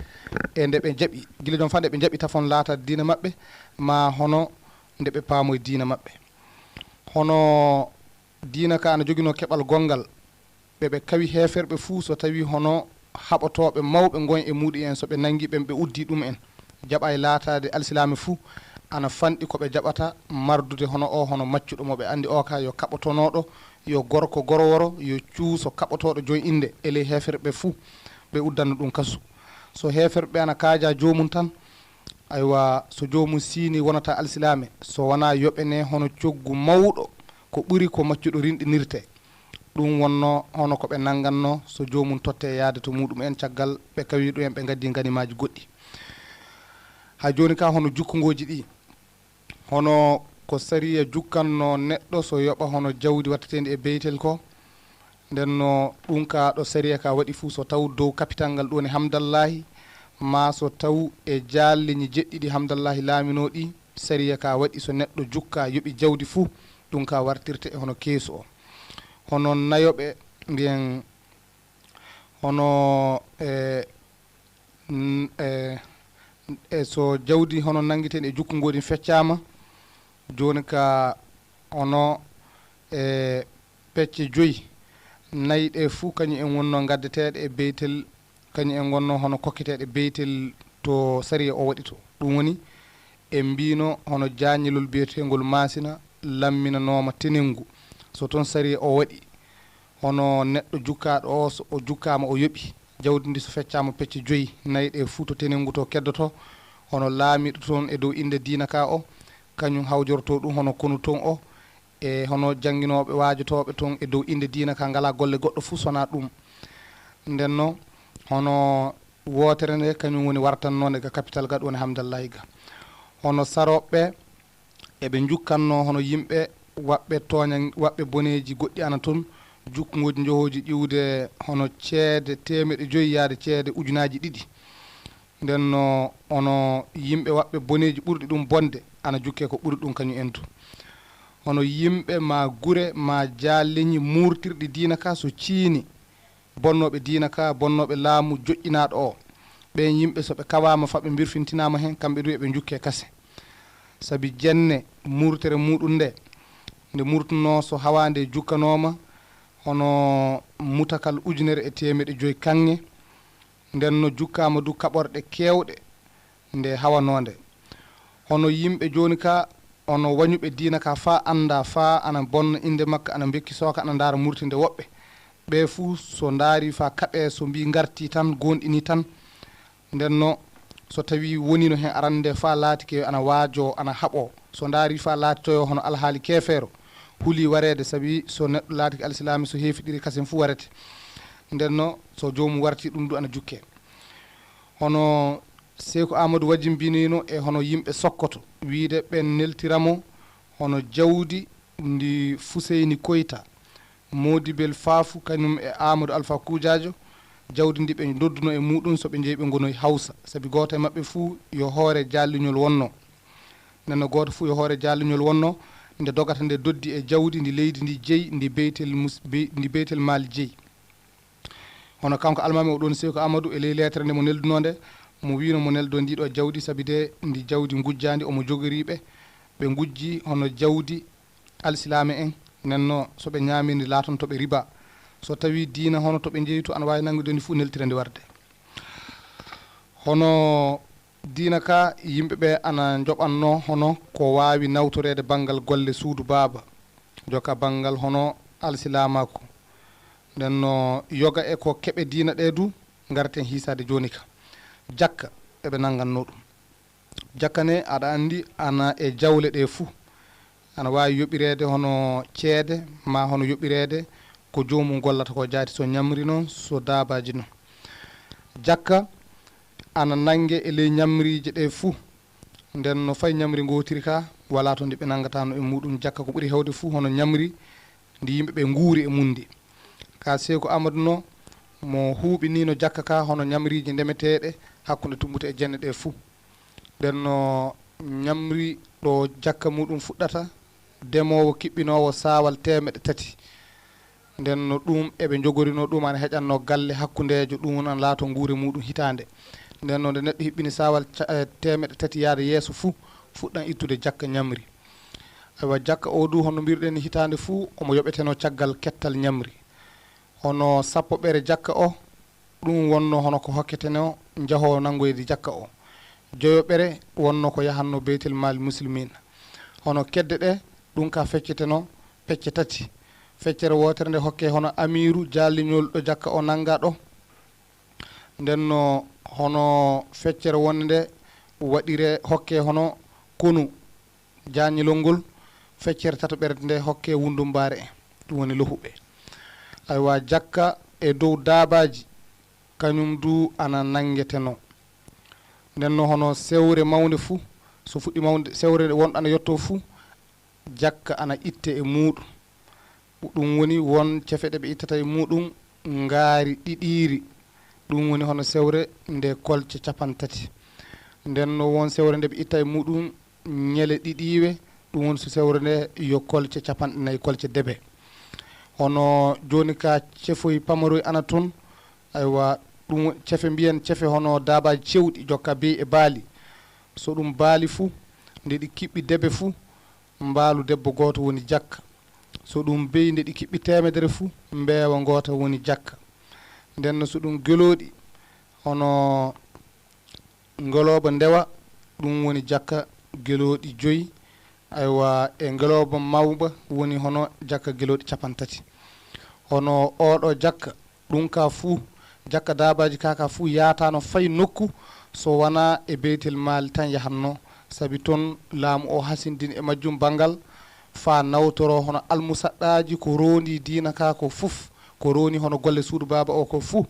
e nde ɓe jaɓi, gila joom faa nde ɓe jaɓi tafon laataade diina maɓɓe, maa hono nde ɓe paamoyi diina maɓɓe. Hono diina ka ana joginoo keɓal gonngal, ɓe ɓe kawi heeferɓe fuu, so tawii hono haɓotooɓe mawɓe ngon e muuɗum en, so ɓe nanngii ɓen, ɓe uddii ɗum en, jaɓaay laataade alsilaame fuu, ana fanɗi ko ɓe jaɓata mardude hono o, hono maccuɗo mo ɓe anndi o ka, yo kaɓotonooɗo, yo gorko goroworo, yo cuuso kaɓotooɗo joom innde e ley heeferɓe fuu, ɓe uddanno ɗum kasu. So heeferɓe ana kaajaa joomum tan, aywa, so joomum siinii wonata alsilaame, so wanaa yoɓenee hono coggu mawɗo, ko ɓuri ko maccuɗo rinɗinirtee. Ɗum wonnoo hono ko ɓe nanngannoo so joomum tottee yahde to muuɗum en, caggal ɓe kawii ɗum en, ɓe ngaddii nganimaaji goɗɗi. Haa jooni ka hono jukkungooji ɗi, hono ko sariya jukkannoo neɗɗo so yoɓa hono jawdi watteteendi e beytel ko, ndennoo ɗum ka ɗo sariya ka waɗi fuu, so taw dow kapital ngal ɗum woni Hamdallaahi, maa so taw e jaalleñi jeɗɗi ɗi Hamdallaahi laaminoo ɗi, sariya ka waɗi so neɗɗo jukka yoɓi jawdi fuu, ɗum ka wartirte e hono keesu o. Hono nayoɓe mbiyen, hono e, n-, e, e so jawdi hono nanngiten e jukku ngoodin feccaama, jooni ka hono e pecce joyi, nayi ɗe fuu kañum en wonnoo ngaddeteeɗe e beytel, kañum en ngonnoo hono kokketeeɗe beytel to sariya o waɗi to. Ɗum woni, en mbiino hono jaañelol biyeteengol maasina lamminanooma tenengu. So toon sariya o waɗi, hono neɗɗo jukkaaɗo o, so o jukkaama o yoɓi, jawdi ndi so feccaama pecce joyi, nayi ɗe fuu to tenengu to keddoto, hono laamiiɗo toon e dow innde diina ka o, kañum hawjorto ɗum hono konu toon o, e hono jannginooɓe, waajotooɓe toon e dow innde diina ka, ngalaa golle goɗɗo fuu so wonaa ɗum. Ndennoo, hono wootere nde, kañum woni wartannoonde ga kapital ga, ɗum woni Hamdallaahi ga. Hono sarooɓe ɓe, eɓe njukkannoo hono yimɓe waɗɓe tooñan-, waɗɓe boneeji goɗɗi ana toon, jukkungooji njohooji ƴiwde hono ceede teemeɗɗe joyi yahde ceede ujunaaji ɗiɗi. Ndennoo, hono yimɓe waɗɓe boneeji ɓurɗi ɗum bonde, ana jukkee ko ɓuri ɗum kañum en du. Hono yimɓe ma gure ma jaalleñi muurtirɗi diina ka so ciini, bonnooɓe diina ka, bonnooɓe laamu joƴƴinaaɗo o, ɓeen yimɓe so ɓe kawaama fa ɓe mbirfintinaama heen, kamɓe du eɓe njukkee kase. Sabi jenne muurtere muuɗum nde, nde muurtunoo so hawaa nde jukkanooma hono mutakal ujunere e teemeɗe joy kaŋŋe, nden no jukkaama du kaɓorɗe keewɗe nde hawanoo nde. Hono yimɓe jooni ka, hono wañuɓe diina ka faa annda, faa ana bonna innde makka, ana mbekki sooka, ana ndaara murtinde woɓɓe. Ɓe fuu so ndaari faa kaɓee, so mbii ngartii tan, goonɗinii tan, nden no so tawii woniino heen arannde faa laatike ana waajoo, ana haɓoo, so ndaari faa laatitoyoo hono alhaali keefeero, hulii wareede, sabi so neɗɗo laatike alsilaami, so heefiɗiri kasen fuu warete. Nden no so joomum wartii ɗum du ana jukkee. Hono Seeku Aamadu wajimbiniino e hono yimɓe Sokoto, wiide ɓen neltira mo hono jawdi ndi Fuseyni Koyta, Moodibel Faafu, kañum e Aamadu Alfa Kuujaajo, jawdi ndi ɓe nodduno e muuɗum so ɓe njehi ɓe ngonoyi Hawsa, sabi gooto e maɓɓe fuu yo hoore jaalliñol wonno. Nden no gooto fuu yo hoore jaalliñol wonno, nde dogata nde doddi e jawdi ndi leydi ndi jeyi, ndi Beytel Mus-, Bey-, ndi Beytel Maali jeyi. Hono kanko almaami o ɗon, Seeku Aamadu, e ley leetere nde mo neldunoo nde, mo wiino mo neldoo ndii ɗoo jawdi, sabi de ndi jawdi ngujjaandi, omo jogorii ɓe, ɓe ngujji hono jawdi alsilaame en, nden no so ɓe ñaamii ndi laatonto ɓe riba. So tawii diina hono to ɓe njeyi to ana waawi nanngude ndi fuu, neltira ndi warde. Hono diina ka, yimɓe ɓe ana njoɓannoo hono ko waawi nawtoreede banngal golle suudu baaba, jokka banngal hono alsilaamaaku. Nden no yoga e ko keɓe diina ɗe du, ngarten hiisaade jooni ka. Jakka, eɓe nanngannoo ɗum. Jakka ne, aɗa anndi, ana e jawle ɗe fuu. Ana waawi yoɓireede hono ceede, maa hono yoɓireede ko joomum gollata ko, jaati so ñamri non, so daabaaji non. Jakka ana nannge e ley ñamriije ɗe fuu. Nden no fay ñamri ngootiri ka, walaa to ndi ɓe nanngataa no e muuɗum. Jakka ko ɓuri heewde fuu hono ñamri ndi yimɓe ɓe nguuri e mum ndi. Ka Seeku Aamadu no, mo huuɓiniino jakka ka hono ñamriije ndemeteeɗe hakkunde Tummbute e Jenne ɗe fuu. Nden no ñamri ɗo jakka muuɗum fuɗɗata, demoowo kiɓɓinoowo saawal teemeɗɗe tati. Nden no ɗum eɓe njogorinoo ɗum ana heƴannoo galle hakkundeejo, ɗum woni ana laatoo nguure muuɗum hitaande. Nden no nde neɗɗo hiɓɓini saawal ca-, eh, teemeɗɗe tati yaade yeeso fuu, fuɗɗan ittude jakka ñamri. Aywa, jakka o du, hono mbirɗen ni, hitaande fuu omo yoɓetenoo caggal kettal ñamri. Hono sappoɓere jakka o, ɗum wonnoo hono ko hokketenoo njahoo nanngoyde jakka o. Joyoɓere wonnoo ko yahannoo Beytel Maali Muslimiina. Hono kedde ɗe, ɗum ka feccetenoo pecce tati. Feccere wootere nde hokkee hono amiiru jaalliñol ɗo jakka o nanngaa ɗo. Nden no hono feccere wonnde nde waɗiree hokkee hono konu jaañilol ngol, feccere tatoɓere nde hokkee wundumbaare en, ɗum woni lohuɓe. Aywa, jakka e dow daabaaji, kañum du ana nanngetenoo. Nden no hono sewre mawnde fuu, so fuɗɗi mawnde, sewre wonɗo ana yottoo fuu, jakka ana itte e muuɗum. Ɗum woni won cefe ɗe ɓe ittata e muuɗum ngaari ɗiɗiiri. Ɗum woni hono sewre nde kolce capantati. Nden no won sewre nde ɓe itta e muuɗum ñele ɗiɗiiwe. Ɗum woni so sewre nde yo kolce capanɗe nayi kolce debe. Hono jooni ka cefoy pamaroy ana toon. Aywa, ɗum woni cefe, mbiyen cefe hono daabaaji cewɗi jokka beyi e baali. So ɗum baali fuu, nde ɗi kiɓɓi debe fuu, mbaalu debbo gooto woni jakka. So ɗum beyi nde ɗi kiɓɓi teemedere fuu, mbeewa ngoota woni jakka. Nden no so ɗum gelooɗi, hono ngelooba ndewa, ɗum woni jakka gelooɗi joyi. Aywa, e ngelooba mawba woni hono jakka gelooɗi capantati. Hono oɗo jakka, ɗum ka fuu, jakka daabaaji ka, ka fuu yaataano fay nokku so wanaa e Beytel Maali tan yahatnoo, sabi toon laamu o hasindini e majjum banngal faa nawtoroo hono almusaɗɗaaji ko roondi diina ka ko fuf, ko roondi hono golle suudu baaba o ko fuu.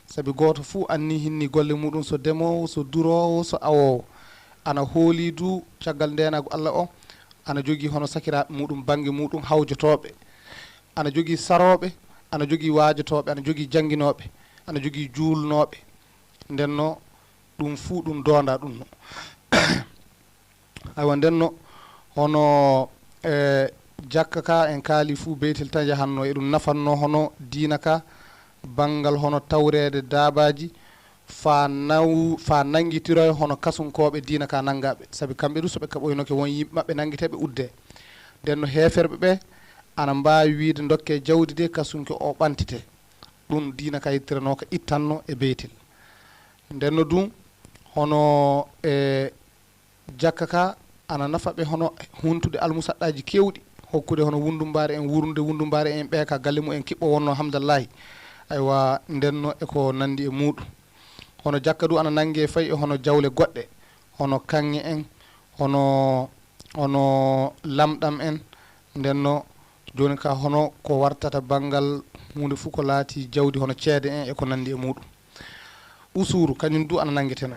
Sabi gooto fuu anni hinni golle muuɗum, so demoowo, so duroowo, so awoowo. Ana hoolii du caggal ndeenaagu Alla o, ana jogii hono sakiraaɓe muuɗum bannge muuɗum hawjotooɓe. Ana jogii sarooɓe, ana jogii waajotooɓe, ana jogii jannginooɓe, ana jogii juulnooɓe. Nden no ɗum fuu ɗum doondaa ɗum no. Aywa, nden no hono, e, Jakka ka en kaali fuu, beytel tan yahanno, eɗum nafanno hono diina ka, banngal hono tawreede daabaaji, faa naw-, faa nanngitiroya hono kasunkooɓe diina ka nanngaaɓe. Sabi kamɓe du, so ɓe kaɓoynoke, won yimɓe maɓɓe nanngitee, ɓe uddee. Nden no heeferɓe ɓe ana mbaawi wiide, ndokkee jawdi de, kasunke o ɓantitee. Ɗum diina ka yettiranooka ittanno e beytel. Nden no ɗum hono e jakka ka ana nafa ɓe hono huntude almusaɗɗaaji keewɗi, hokkude hono wundumbaare en, wurnde wundumbaare en ɓeya ka galle mumen kiɓɓo wonno, hamdallahi. Aywa, nden no e ko nanndi e muuɗum. Hono jakka du ana nannge fay e hono jawle goɗɗe, hono kaŋŋe en, hono, hono lamɗam en. Nden no jooni ka hono ko wartata banngal huunde fuu ko laati jawdi hono ceede en e ko nanndi e muuɗum. Usuuru, kañum du ana nanngeteno.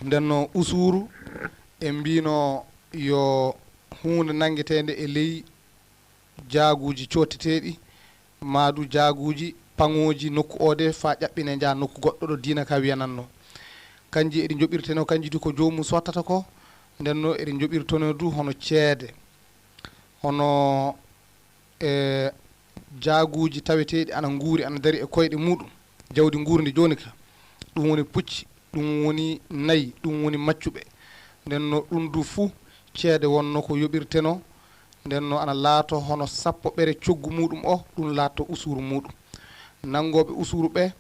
Nden no usuuru, en mbiino yo huunde nanngeteende e ley jaaguuji cootteteeɗi, maa du jaaguuji paŋooji nokku oo de, faa ƴaɓɓinee njaha nokku goɗɗo ɗo diina ka wiyananno. Kanji eɗi njoɓirtenoo, kanji du ko joomum sottata ko. Nden no eɗi njoɓirtenoo du hono ceede, hono e jaaguuji taweteeɗi ana nguuri, ana dari e koyɗe muuɗum. Jawdi nguurndi jooni ka, ɗum woni pucci, ɗum woni nayi, ɗum woni maccuɓe. Nden no ɗum du fuu ceede wonno ko yoɓirtenoo. Nden no ana laato hono sappo ɓere coggu muuɗum o, ɗum laatto usuuru muuɗum. Nanngooɓe usuuru ɓe,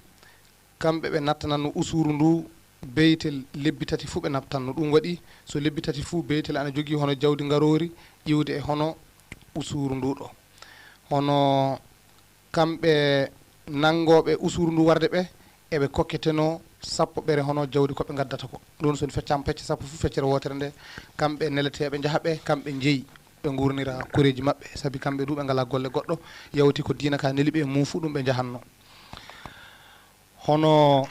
kamɓe ɓe nattananno usuuru ndu beytel lebbi tati fuu ɓe nattanno. Ɗum waɗi so lebbi tati fuu beytel ana jogii hono jawdi ngaroori iwde e hono usuuru ndu ɗo. Hono kamɓe nanngooɓe usuuru ndu warde ɓe, eɓe kokketenoo sappo ɓere hono jawdi ko ɓe ngaddata ko. Ɗum so en feccaama pecce sappo fuu, feccere wootere nde, kamɓe neleteeɓe njaha ɓe, kamɓe njeyi. Ɓe nguurnira koreeji maɓɓe, sabi kamɓe du ɓe ngalaa golle goɗɗo, yawti ko diina ka neli ɓe e mum fuu ɗum ɓe njahanno. Hono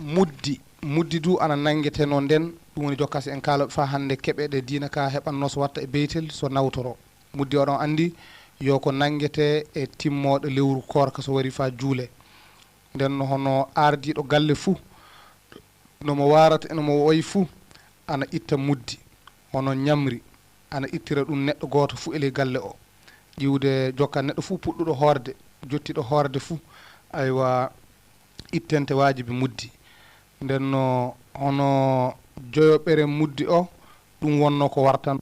muddi, muddi du ana nanngetenoo nden, ɗum woni jokka si en kaalooɓe faa hannde keɓe ɗe diina ka heɓannoo so watta e beytel, so nawtoroo. Muddi oɗon anndi yo ko nanngetee e timmooɗo lewru koorka so warii faa juulee. Nden no hono ardiiɗo galle fuu, no mo waarata e no mo woyi fuu, ana itta muddi, hono ñamri, ana ittira ɗum neɗɗo gooto fuu e ley galle o. Iwde jokka neɗɗo fuu puɗɗuɗo hoorde, jottiiɗo hoorde fuu, aywa, ittente waajibi muddi. Nden no hono joyoɓere muddi o, ɗum wonno ko wartan.